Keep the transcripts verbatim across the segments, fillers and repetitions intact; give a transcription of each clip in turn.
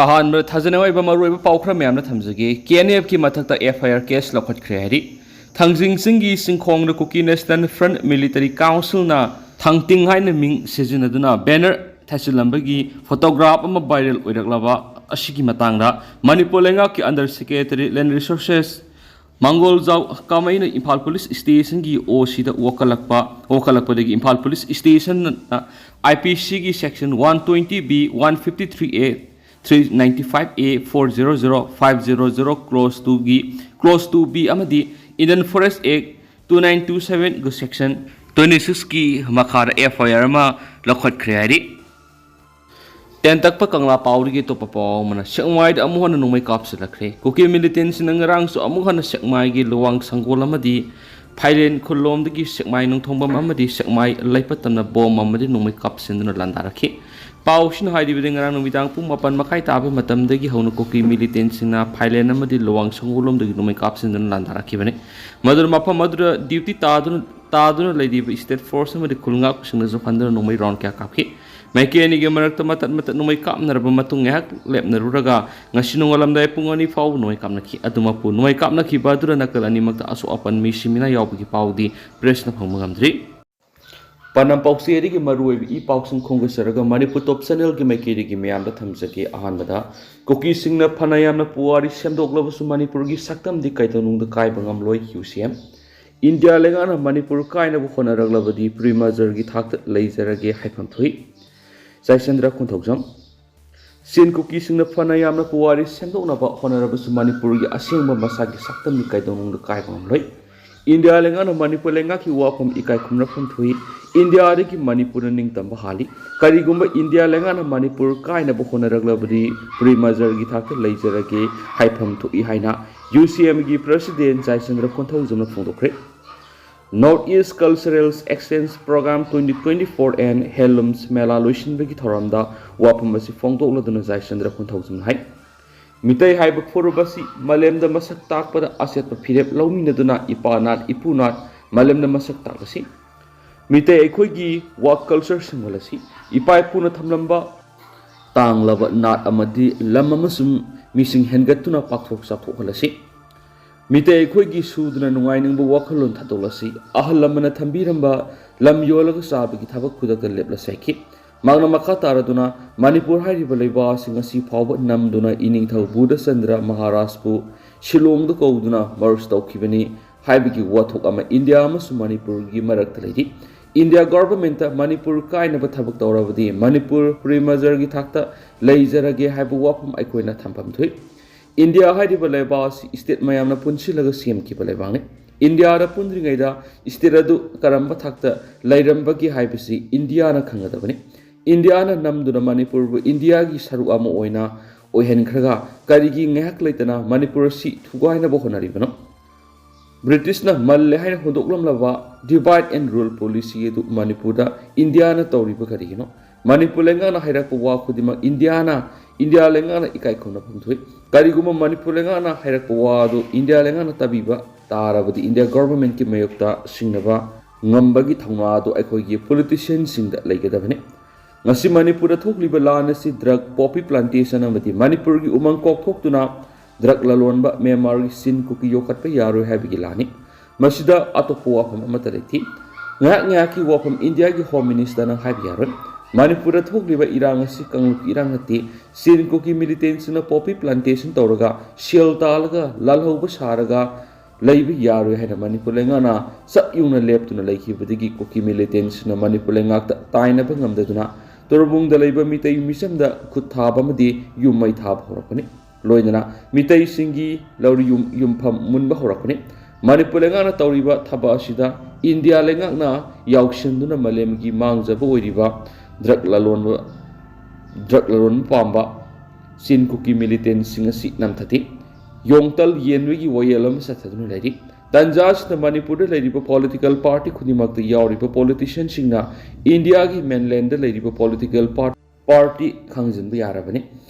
ꯑꯍꯥꯟꯕꯗ ꯊꯥꯖꯅꯤꯡꯉꯥꯏ ꯑꯣꯏꯕ ꯃꯔꯨꯑꯣꯏꯕ ꯄꯥꯎ ꯈꯔ ꯃꯌꯥꯝꯅ ꯊꯝꯖꯒꯦ꯫ ꯀꯦ ꯑꯦꯟ ꯑꯦꯐꯀꯤ ꯃꯊꯛꯇ ꯑꯦꯐ ꯑꯥꯏ ꯑꯥꯔ ꯀꯦꯁ ꯂꯧꯈꯠꯈ꯭ꯔꯦ ꯍꯥꯏꯔꯤ꯫ ꯊꯥꯡꯖꯤꯡ ꯆꯤꯡꯒꯤ ꯆꯤꯡꯈꯣꯡꯗ ꯀꯨꯀꯤ ꯅꯦꯁꯅꯦꯜ ꯐ꯭ꯔꯟꯠ ꯃꯤꯂꯤꯇꯔꯤ ꯀꯥꯎꯟꯁꯤꯜꯅ ꯊꯥꯡꯇꯤꯡ ꯍꯥꯏꯅ ꯃꯤꯡ ꯁꯤꯖꯤꯟꯅꯗꯨꯅ ꯕꯦꯅꯔ ꯊꯥꯖꯤꯜꯂꯝꯕꯒꯤ ꯐꯣꯇꯣꯒ꯭ꯔꯥꯐ ꯑꯃ ꯚꯥꯏꯔꯦꯜ ꯑꯣꯏꯔꯛꯂꯕ ꯑꯁꯤꯒꯤ ꯃꯇꯥꯡꯗ ꯃꯅꯤꯄꯨꯔ ꯂꯩꯉꯥꯛꯀꯤ ꯑꯟꯗꯔ ꯁꯦꯀ꯭ꯔꯦꯇꯔꯤ ꯂꯦꯟ ꯔꯤꯁꯣꯔꯁꯦꯁ ꯃꯥꯡꯒꯣꯜꯖꯥꯎ ꯀꯥꯃꯩꯅ ꯏꯝꯐꯥꯜ ꯄꯨꯂꯤꯁ ꯁ꯭ꯇꯦꯁꯟꯒꯤ ꯑꯣ ꯁꯤꯗ ꯋꯥꯀꯠꯂꯛꯄ, ꯋꯥꯀꯠꯂꯛꯄꯗꯒꯤ ꯏꯝꯐꯥꯜ ꯄꯨꯂꯤꯁ ꯁ꯭ꯇꯦꯁꯟꯅ ꯑꯥꯏ ꯄꯤ ꯁꯤꯒꯤ section one twenty B, one fifty three A, three ninety five A, four zero zero, five zero zero, clause ꯇꯨꯒꯤ, ꯀ꯭ꯂꯣꯁ ꯇꯨ ꯕꯤ ꯑꯃꯗꯤ Indian forest act two nine two ꯁꯚꯦꯟꯒꯤ section twenty ꯁꯤꯛꯁꯀꯤ ꯃꯈꯥꯗ F ꯑꯥꯏ R ꯑꯃ ꯂꯧꯈꯠꯈ꯭ꯔꯦ ꯍꯥꯏꯔꯤ꯫ ꯇꯦꯟꯇꯛꯄ ꯀꯪꯂꯥ ꯄꯥꯎꯗꯒꯤ ꯑꯇꯣꯞꯄ ꯄꯥꯎ ꯑꯃꯅ, ꯁꯦꯛꯃꯥꯏꯗ ꯑꯃꯨꯛ ꯍꯟꯅ ꯅꯣꯡꯃꯩ ꯀꯥꯞꯁꯤꯜꯂꯛꯈ꯭ꯔꯦ꯫ ꯀꯨꯀꯤ ꯃꯤꯂꯤꯇꯦꯟꯁꯤꯡꯅ ꯉꯔꯥꯡꯁꯨ ꯑꯃꯨꯛ ꯍꯟꯅ ꯁꯦꯛꯃꯥꯏꯒꯤ ꯂꯨꯋꯥꯡ ꯁꯪꯒꯣꯜ ꯑꯃꯗꯤ ꯐꯥꯏꯔꯦꯟ ꯈꯨꯜꯂꯣꯝꯗꯒꯤ ꯁꯦꯛꯃꯥꯏ ꯅꯣꯡꯊꯣꯡꯕꯝ ꯑꯃꯗꯤ ꯁꯦꯛꯃꯥꯏ ꯂꯩꯄꯠꯇꯝꯅ ꯕꯣꯝ ꯑꯃꯗꯤ ꯅꯣꯡꯃꯩ ꯀꯥꯞꯁꯤꯟꯗꯨꯅ ꯂꯥꯟꯗꯥꯔꯛꯈꯤ꯫ ꯄꯥꯎꯁꯤꯅ ꯍꯥꯏꯔꯤꯕꯗꯤ ꯉꯔꯥꯡ ꯅꯨꯃꯤꯗꯥꯡ ꯄꯨꯡ ꯃꯥꯄꯟ ꯃꯈꯥꯏ ꯇꯥꯕ ꯃꯇꯝꯗꯒꯤ ꯍꯧꯅ ꯀꯨꯀꯤ ꯃꯤꯂꯤꯇꯦꯟꯁꯤꯡꯅ ꯐꯥꯏꯔꯦꯟ ꯑꯃꯗꯤ ꯂꯨꯋꯥꯡ ꯁꯪꯒꯣꯜꯂꯣꯝꯗꯒꯤ ꯅꯣꯡꯃꯩ ꯀꯥꯞꯁꯤꯟꯗꯨꯅ ꯂꯥꯟꯗꯥꯔꯛꯈꯤꯕꯅꯤ꯫ ꯃꯗꯨꯅ ꯃꯐꯝ ꯑꯗꯨꯗ ꯗ꯭ꯌꯨꯇꯤ ꯇꯥꯗꯨꯅ, ꯇꯥꯗꯨꯅ ꯂꯩꯔꯤꯕ ꯁ꯭ꯇꯦꯠ ꯐꯣꯔꯁ ꯑꯃꯗꯤ ꯈꯨꯜ ꯉꯥꯛꯄꯁꯤꯡꯅꯁꯨ ꯍꯟꯗꯨꯅ ꯅꯣꯡꯃꯩ ꯔꯥꯎꯟ ꯀꯌꯥ ꯀꯥꯞꯈꯤ꯫ ꯃꯥꯏꯀꯩ ꯑꯅꯤꯒꯤ ꯃꯔꯛꯇ ꯃꯇꯠ ꯃꯇꯠ ꯅꯣꯡꯃꯩ ꯀꯥꯞꯅꯔꯕ ꯃꯇꯨꯡ ꯉꯥꯏꯍꯥꯛ ꯂꯦꯞꯅꯔꯨꯔꯒ ꯉꯁꯤ ꯅꯣꯡꯉꯥꯜꯂꯝꯗꯥꯏ ꯄꯨꯡ ꯑꯅꯤ ꯐꯥꯎꯕ ꯅꯣꯡꯃꯩ ꯀꯥꯞꯅꯈꯤ꯫ ꯑꯗꯨꯃꯛꯄꯨ ꯅꯣꯡꯃꯩ ꯀꯥꯞꯅꯈꯤꯕ ꯑꯗꯨꯗ ꯅꯥꯀꯜ ꯑꯅꯤꯃꯛꯇ ꯑꯁꯣꯛ ꯑꯄꯟ ꯃꯤ ꯁꯤꯃꯤꯅꯥ ꯌꯥꯎꯕꯒꯤ ꯄꯥꯎꯗꯤ ꯄ꯭ꯔꯦꯁꯅ ꯐꯪꯕ ꯉꯝꯗ꯭ꯔꯤ꯫ ꯄꯥꯟꯗꯝ ꯄꯥꯎꯆꯦꯗꯒꯤ ꯃꯔꯨꯑꯣꯏꯕ ꯏ ꯄꯥꯎꯁꯤꯡ ꯈꯣꯝꯒꯠꯆꯔꯒ ꯃꯅꯤꯄꯨꯔ ꯇꯣꯞ ꯆꯦꯅꯦꯜꯒꯤ ꯃꯥꯏꯀꯩꯗꯒꯤ ꯃꯌꯥꯝꯗ ꯊꯝꯖꯒꯦ꯫ ꯑꯍꯥꯟꯕꯗ, ꯀꯨꯀꯤꯁꯤꯡꯅ ꯐꯅ ꯌꯥꯝꯅ ꯄꯨꯋꯥꯔꯤ ꯁꯦꯝꯗꯣꯛꯂꯕꯁꯨ ꯃꯅꯤꯄꯨꯔꯒꯤ ꯁꯛꯇꯝꯗꯤ ꯀꯩꯗꯧꯅꯨꯡꯗ ꯀꯥꯏꯕ ꯉꯝꯂꯣꯏ, ꯌꯨ ꯁꯤ ꯑꯦꯝ꯫ ꯏꯟꯗꯤꯌꯥ ꯂꯩꯉꯥꯛꯅ ꯃꯅꯤꯄꯨꯔ ꯀꯥꯏꯅꯕ ꯍꯣꯠꯅꯔꯛꯂꯕꯗꯤ ꯄ꯭ꯔꯤ ꯃꯔꯖꯔꯒꯤ ꯊꯥꯛꯇ ꯂꯩꯖꯔꯒꯦ ꯍꯥꯏꯐꯝ ꯊꯣꯛꯏ꯫ ꯖꯌꯆꯟꯗ꯭ꯔ ꯀꯣꯟꯊꯧꯖꯝ꯫ ꯆꯤꯟ ꯀꯨꯀꯤꯁꯤꯡꯅ ꯐꯅ ꯌꯥꯝꯅ ꯄꯨꯋꯥꯔꯤ ꯁꯦꯝꯗꯣꯛꯅꯕ ꯍꯣꯠꯅꯔꯕꯁꯨ ꯃꯅꯤꯄꯨꯔꯒꯤ ꯑꯁꯦꯡꯕ ꯃꯁꯥꯒꯤ ꯁꯛꯇꯝꯗꯤ ꯀꯩꯗꯧꯅꯨꯡꯗ ꯀꯥꯏꯕ ꯉꯝꯂꯣꯏ꯫ ꯏꯟꯗꯤꯌꯥ ꯂꯩꯉꯥꯛꯅ ꯃꯅꯤꯄꯨꯔ ꯂꯩꯉꯥꯛꯀꯤ ꯋꯥꯐꯝ ꯏꯀꯥꯏ ꯈꯨꯝꯅꯐꯝ ꯊꯣꯛꯏ꯫ ꯏꯟꯗꯤꯌꯥꯗꯒꯤ ꯃꯅꯤꯄꯨꯔꯅ ꯅꯤꯡꯇꯝꯕ ꯍꯥꯜꯂꯤ꯫ ꯀꯔꯤꯒꯨꯝꯕ ꯏꯟꯗꯤꯌꯥ ꯂꯩꯉꯥꯛꯅ ꯃꯅꯤꯄꯨꯔ ꯀꯥꯏꯅꯕ ꯍꯣꯠꯅꯔꯛꯂꯕꯗꯤ ꯄ꯭ꯔꯤ ꯃꯔꯖꯔꯒꯤ ꯊꯥꯛꯇ ꯂꯩꯖꯔꯒꯦ ꯍꯥꯏꯐꯝ ꯊꯣꯛꯏ ꯍꯥꯏꯅ ꯌꯨ ꯁꯤ ꯑꯦꯝꯒꯤ president ꯖꯌꯆꯟꯗ꯭ꯔ ꯀꯣꯟꯊꯧꯖꯝꯅ ꯐꯣꯡꯗꯣꯛꯈ꯭ꯔꯦ꯫ North East Cultural Exchange Program twenty twenty-four and Handlooms Mela ꯂꯣꯏꯁꯤꯟꯕꯒꯤ ꯊꯧꯔꯝꯗ ꯋꯥꯐꯝ ꯑꯁꯤ ꯐꯣꯡꯗꯣꯛꯂꯗꯨꯅ ꯖꯌꯆꯟꯗ꯭ꯔ ꯀꯣꯟꯊꯧꯖꯝꯅ ꯍꯥꯏ, ꯃꯤꯇꯩ ꯍꯥꯏꯕ ꯐꯨꯔꯨꯞ ꯑꯁꯤ ꯃꯥꯂꯦꯝꯗ ꯃꯁꯛ ꯇꯥꯛꯄꯗ ꯑꯆꯦꯠꯄ ꯐꯤꯔꯦꯞ ꯂꯧꯃꯤꯟꯅꯗꯨꯅ ꯏꯄꯥ ꯅꯥꯠ ꯏꯄꯨ ꯅꯥꯠ ꯃꯥꯂꯦꯝꯗ ꯃꯁꯛ ꯇꯥꯛꯂꯁꯤ꯫ ꯃꯤꯇꯩ ꯑꯩꯈꯣꯏꯒꯤ ꯋꯥ ꯀꯜꯆꯔ ꯁꯦꯝꯒꯠꯂꯁꯤ꯫ ꯏꯄꯥ ꯏꯄꯨꯅ ꯊꯝꯂꯝꯕ ꯇꯥꯡꯂꯕ ꯅꯥꯠ ꯑꯃꯗꯤ ꯂꯝ ꯑꯃꯁꯨꯡ ꯃꯤꯁꯤꯡ ꯍꯦꯟꯒꯠꯇꯨꯅ ꯄꯥꯛꯊꯣꯛ ꯆꯥꯎꯊꯣꯛꯍꯜꯂꯁꯤ꯫ ꯃꯤꯇꯩ ꯑꯩꯈꯣꯏꯒꯤ ꯁꯨꯗꯨꯅ ꯅꯨꯡꯉꯥꯏꯅꯤꯡꯕ ꯋꯥꯈꯜꯂꯣꯟ ꯊꯥꯗꯣꯛꯂꯁꯤ꯫ ꯑꯍꯜ ꯂꯃꯟꯅ ꯊꯝꯕꯤꯔꯝꯕ ꯂꯝ ꯌꯣꯜꯂꯒ ꯆꯥꯕꯒꯤ ꯊꯕꯛ ꯈꯨꯗꯛꯇ ꯂꯦꯞꯂꯁꯤ ꯍꯥꯏꯈꯤ꯫ ꯃꯍꯥꯛꯅ ꯃꯈꯥ ꯇꯥꯔꯗꯨꯅ, ꯃꯅꯤꯄꯨꯔ ꯍꯥꯏꯔꯤꯕ ꯂꯩꯕꯥꯛ ꯑꯁꯤ ꯉꯁꯤ ꯐꯥꯎꯕ ꯅꯝꯗꯨꯅ ꯏꯅꯤꯡꯊꯧ ꯕꯨꯙꯆꯟꯗ꯭ꯔ ꯃꯍꯥꯔꯥꯖꯄꯨ ꯁꯤꯂꯣꯡꯗ ꯀꯧꯗꯨꯅ ꯃꯔꯁ ꯇꯧꯈꯤꯕꯅꯤ ꯍꯥꯏꯕꯒꯤ ꯋꯥꯊꯣꯛ ꯑꯃ ꯏꯟꯗꯤꯌꯥ ꯑꯃꯁꯨꯡ ꯃꯅꯤꯄꯨꯔꯒꯤ ꯃꯔꯛꯇ ꯂꯩꯔꯤ꯫ ꯏꯟꯗꯤꯌꯥ ꯒꯣꯚꯔꯟꯃꯦꯟꯠꯇ ꯃꯅꯤꯄꯨꯔ ꯀꯥꯏꯅꯕ ꯊꯕꯛ ꯇꯧꯔꯕꯗꯤ ꯃꯅꯤꯄꯨꯔ ꯄ꯭ꯔꯤ ꯃꯔꯖꯔꯒꯤ ꯊꯥꯛꯇ ꯂꯩꯖꯔꯒꯦ ꯍꯥꯏꯕ ꯋꯥꯐꯝ ꯑꯩꯈꯣꯏꯅ ꯊꯝꯐꯝ ꯊꯣꯛꯏ꯫ ꯏꯟꯗꯤꯌꯥ ꯍꯥꯏꯔꯤꯕ ꯂꯩꯕꯥꯛ ꯑꯁꯤ ꯁ꯭ꯇꯦꯠ ꯃꯌꯥꯝꯅ ꯄꯨꯟꯁꯤꯜꯂꯒ ꯁꯦꯝꯈꯤꯕ ꯂꯩꯕꯥꯛꯅꯤ꯫ ꯏꯟꯗꯤꯌꯥꯗ ꯄꯨꯟꯗ꯭ꯔꯤꯉꯩꯗ ꯁ꯭ꯇꯦꯠ ꯑꯗꯨ ꯀꯔꯝꯕ ꯊꯥꯛꯇ ꯂꯩꯔꯝꯕꯒꯦ ꯍꯥꯏꯕꯁꯤ ꯏꯟꯗꯤꯌꯥꯅ ꯈꯪꯒꯗꯕꯅꯤ꯫ ꯏꯟꯗꯤꯌꯥꯅ ꯅꯝꯗꯨꯅ ꯃꯅꯤꯄꯨꯔꯕꯨ ꯏꯟꯗꯤꯌꯥꯒꯤ ꯁꯔꯨꯛ ꯑꯃ ꯑꯣꯏꯅ ꯑꯣꯏꯍꯟꯈ꯭ꯔꯒ ꯀꯔꯤꯒꯤ ꯉꯥꯏꯍꯥꯛ ꯂꯩꯇꯅ ꯃꯅꯤꯄꯨꯔ ꯑꯁꯤ ꯊꯨꯒꯥꯏꯅꯕ ꯍꯣꯠꯅꯔꯤꯕꯅꯣ? ꯕ꯭ꯔꯤꯇꯤꯁꯅ ꯃꯜꯂꯦ ꯍꯥꯏꯅ ꯍꯨꯟꯗꯣꯛꯂꯝꯂꯕ divide and rule policy ꯑꯗꯨ ꯃꯅꯤꯄꯨꯔꯗ ꯏꯟꯗꯤꯌꯥꯅ ꯇꯧꯔꯤꯕ ꯀꯔꯤꯒꯤꯅꯣ? ꯃꯅꯤꯄꯨꯔ ꯂꯩꯉꯥꯛꯅ ꯍꯥꯏꯔꯛꯄ ꯋꯥ ꯈꯨꯗꯤꯡꯃꯛ ꯏꯟꯗꯤꯌꯥꯅ, ꯏꯟꯗꯤꯌꯥ ꯂꯩꯉꯥꯛꯅ ꯏꯀꯥꯏ ꯈꯨꯝꯅꯐꯝ ꯊꯣꯛꯏ꯫ ꯀꯔꯤꯒꯨꯝꯕ ꯃꯅꯤꯄꯨꯔ ꯂꯩꯉꯥꯛꯅ ꯍꯥꯏꯔꯛꯄ ꯋꯥ ꯑꯗꯨ ꯏꯟꯗꯤꯌꯥ ꯂꯩꯉꯥꯛꯅ ꯇꯥꯕꯤꯕ ꯇꯥꯔꯕꯗꯤ ꯏꯟꯗꯤꯌꯥ ꯒꯣꯚꯔꯟꯃꯦꯟꯠꯀꯤ ꯃꯥꯌꯣꯛꯇ ꯁꯤꯡꯅꯕ ꯉꯝꯕꯒꯤ ꯊꯧꯅꯥ ꯑꯗꯨ ꯑꯩꯈꯣꯏꯒꯤ ꯄꯣꯂꯤꯇꯤꯁꯤꯌꯟꯁꯤꯡꯗ ꯂꯩꯒꯗꯕꯅꯤ꯫ ꯉꯁꯤ ꯃꯅꯤꯄꯨꯔꯗ ꯊꯣꯛꯂꯤꯕ ꯂꯥꯟ ꯑꯁꯤ ꯗ꯭ꯔꯒ, ꯄꯣꯄꯤ ꯄ꯭ꯂꯥꯟꯇꯦꯁꯟ ꯑꯃꯗꯤ ꯃꯅꯤꯄꯨꯔꯒꯤ ꯎꯃꯪ ꯀꯣꯛꯊꯣꯛꯇꯨꯅ ꯗ꯭ꯔꯒ ꯂꯂꯣꯟꯕ ꯃ꯭ꯌꯥꯟꯃꯥꯔꯒꯤ ꯆꯤꯟ ꯀꯨꯀꯤ ꯌꯣꯛꯈꯠꯄ ꯌꯥꯔꯣꯏ ꯍꯥꯏꯕꯒꯤ ꯂꯥꯟꯅꯤ꯫ ꯃꯁꯤꯗ ꯑꯇꯣꯞꯄ ꯋꯥꯐꯝ ꯑꯃꯠꯇ ꯂꯩꯇꯦ꯫ ꯉꯥꯏꯍꯥꯛ ꯉꯥꯏꯍꯥꯛꯀꯤ ꯋꯥꯐꯝ ꯏꯟꯗꯤꯌꯥꯒꯤ ꯍꯣꯝ ꯃꯤꯅꯤꯁꯇꯔꯅ ꯍꯥꯏꯕ ꯌꯥꯔꯣꯏ꯫ ꯃꯅꯤꯄꯨꯔꯗ ꯊꯣꯛꯂꯤꯕ ꯏꯔꯥꯡ ꯑꯁꯤ ꯀꯥꯡꯂꯨꯞꯀꯤ ꯏꯔꯥꯡ ꯅꯠꯇꯦ꯫ ꯆꯤꯟ ꯀꯨꯀꯤ ꯃꯤꯂꯤꯇꯦꯟꯁꯤꯡꯅ ꯄꯣꯄꯤ ꯄ꯭ꯂꯥꯟꯇꯦꯁꯟ ꯇꯧꯔꯒ, ꯁꯦꯜ ꯇꯥꯜꯂꯒ, ꯂꯥꯜꯍꯧꯕ ꯁꯥꯔꯒ ꯂꯩꯕ ꯌꯥꯔꯣꯏ ꯍꯥꯏꯅ ꯃꯅꯤꯄꯨꯔ ꯂꯩꯉꯥꯛꯅ ꯆꯞ ꯌꯨꯡꯅ ꯂꯦꯞꯇꯨꯅ ꯂꯩꯈꯤꯕꯗꯒꯤ ꯀꯨꯀꯤ ꯃꯤꯂꯤꯇꯦꯟꯁꯤꯡꯅ ꯃꯅꯤꯄꯨꯔ ꯂꯩꯉꯥꯛꯇ ꯇꯥꯏꯅꯕ ꯉꯝꯗꯗꯨꯅ ꯇꯣꯔꯕꯨꯡꯗ ꯂꯩꯕ ꯃꯤꯇꯩ ꯃꯤꯆꯝꯗ ꯈꯨꯠ ꯊꯥꯕ ꯑꯃꯗꯤ ꯌꯨꯝ ꯃꯩ ꯊꯥꯕ ꯍꯧꯔꯛꯄꯅꯤ꯫ ꯂꯣꯏꯅꯅ ꯃꯤꯇꯩꯁꯤꯡꯒꯤ ꯂꯧꯔꯤ ꯌꯨꯝ-, ꯌꯨꯝꯐꯝ ꯃꯨꯟꯕ ꯍꯧꯔꯛꯄꯅꯤ꯫ ꯃꯅꯤꯄꯨꯔ ꯂꯩꯉꯥꯛꯅ ꯇꯧꯔꯤꯕ ꯊꯕꯛ ꯑꯁꯤꯗ ꯏꯟꯗꯤꯌꯥ ꯂꯩꯉꯥꯛꯅ ꯌꯥꯎꯁꯤꯟꯗꯨꯅ ꯃꯥꯂꯦꯝꯒꯤ ꯃꯥꯡꯖꯕ ꯑꯣꯏꯔꯤꯕ ꯗ꯭ꯔꯒ ꯂꯂꯣꯟꯕ, ꯗ꯭ꯔꯒ ꯂꯂꯣꯟꯕ ꯄꯥꯝꯕ ꯆꯤꯟ ꯀꯨꯀꯤ ꯃꯤꯂꯤꯇꯦꯟꯁꯤꯡ ꯑꯁꯤ ꯅꯝꯊꯗꯦ꯫ ꯌꯣꯡꯇꯜ ꯌꯦꯟꯕꯒꯤ ꯋꯥꯌꯦꯜ ꯑꯃ ꯆꯠꯊꯗꯨꯅ ꯂꯩꯔꯤ꯫ ꯇꯟꯖꯥ ꯑꯁꯤꯗ ꯃꯅꯤꯄꯨꯔꯗ ꯂꯩꯔꯤꯕ ꯄꯣꯂꯤꯇꯤꯀꯦꯜ ꯄꯥꯔꯇꯤ ꯈꯨꯗꯤꯡꯃꯛꯇ ꯌꯥꯎꯔꯤꯕ ꯄꯣꯂꯤꯇꯤꯁꯤꯌꯟꯁꯤꯡꯅ ꯏꯟꯗꯤꯌꯥꯒꯤ ꯃꯦꯟꯂꯦꯟꯗ ꯂꯩꯔꯤꯕ ꯄꯣꯂꯤꯇꯤꯀꯦꯜ ꯄꯥꯔ-, ꯄꯥꯔꯇꯤ ꯈꯪꯖꯤꯟꯕ ꯌꯥꯔꯕꯅꯤ꯫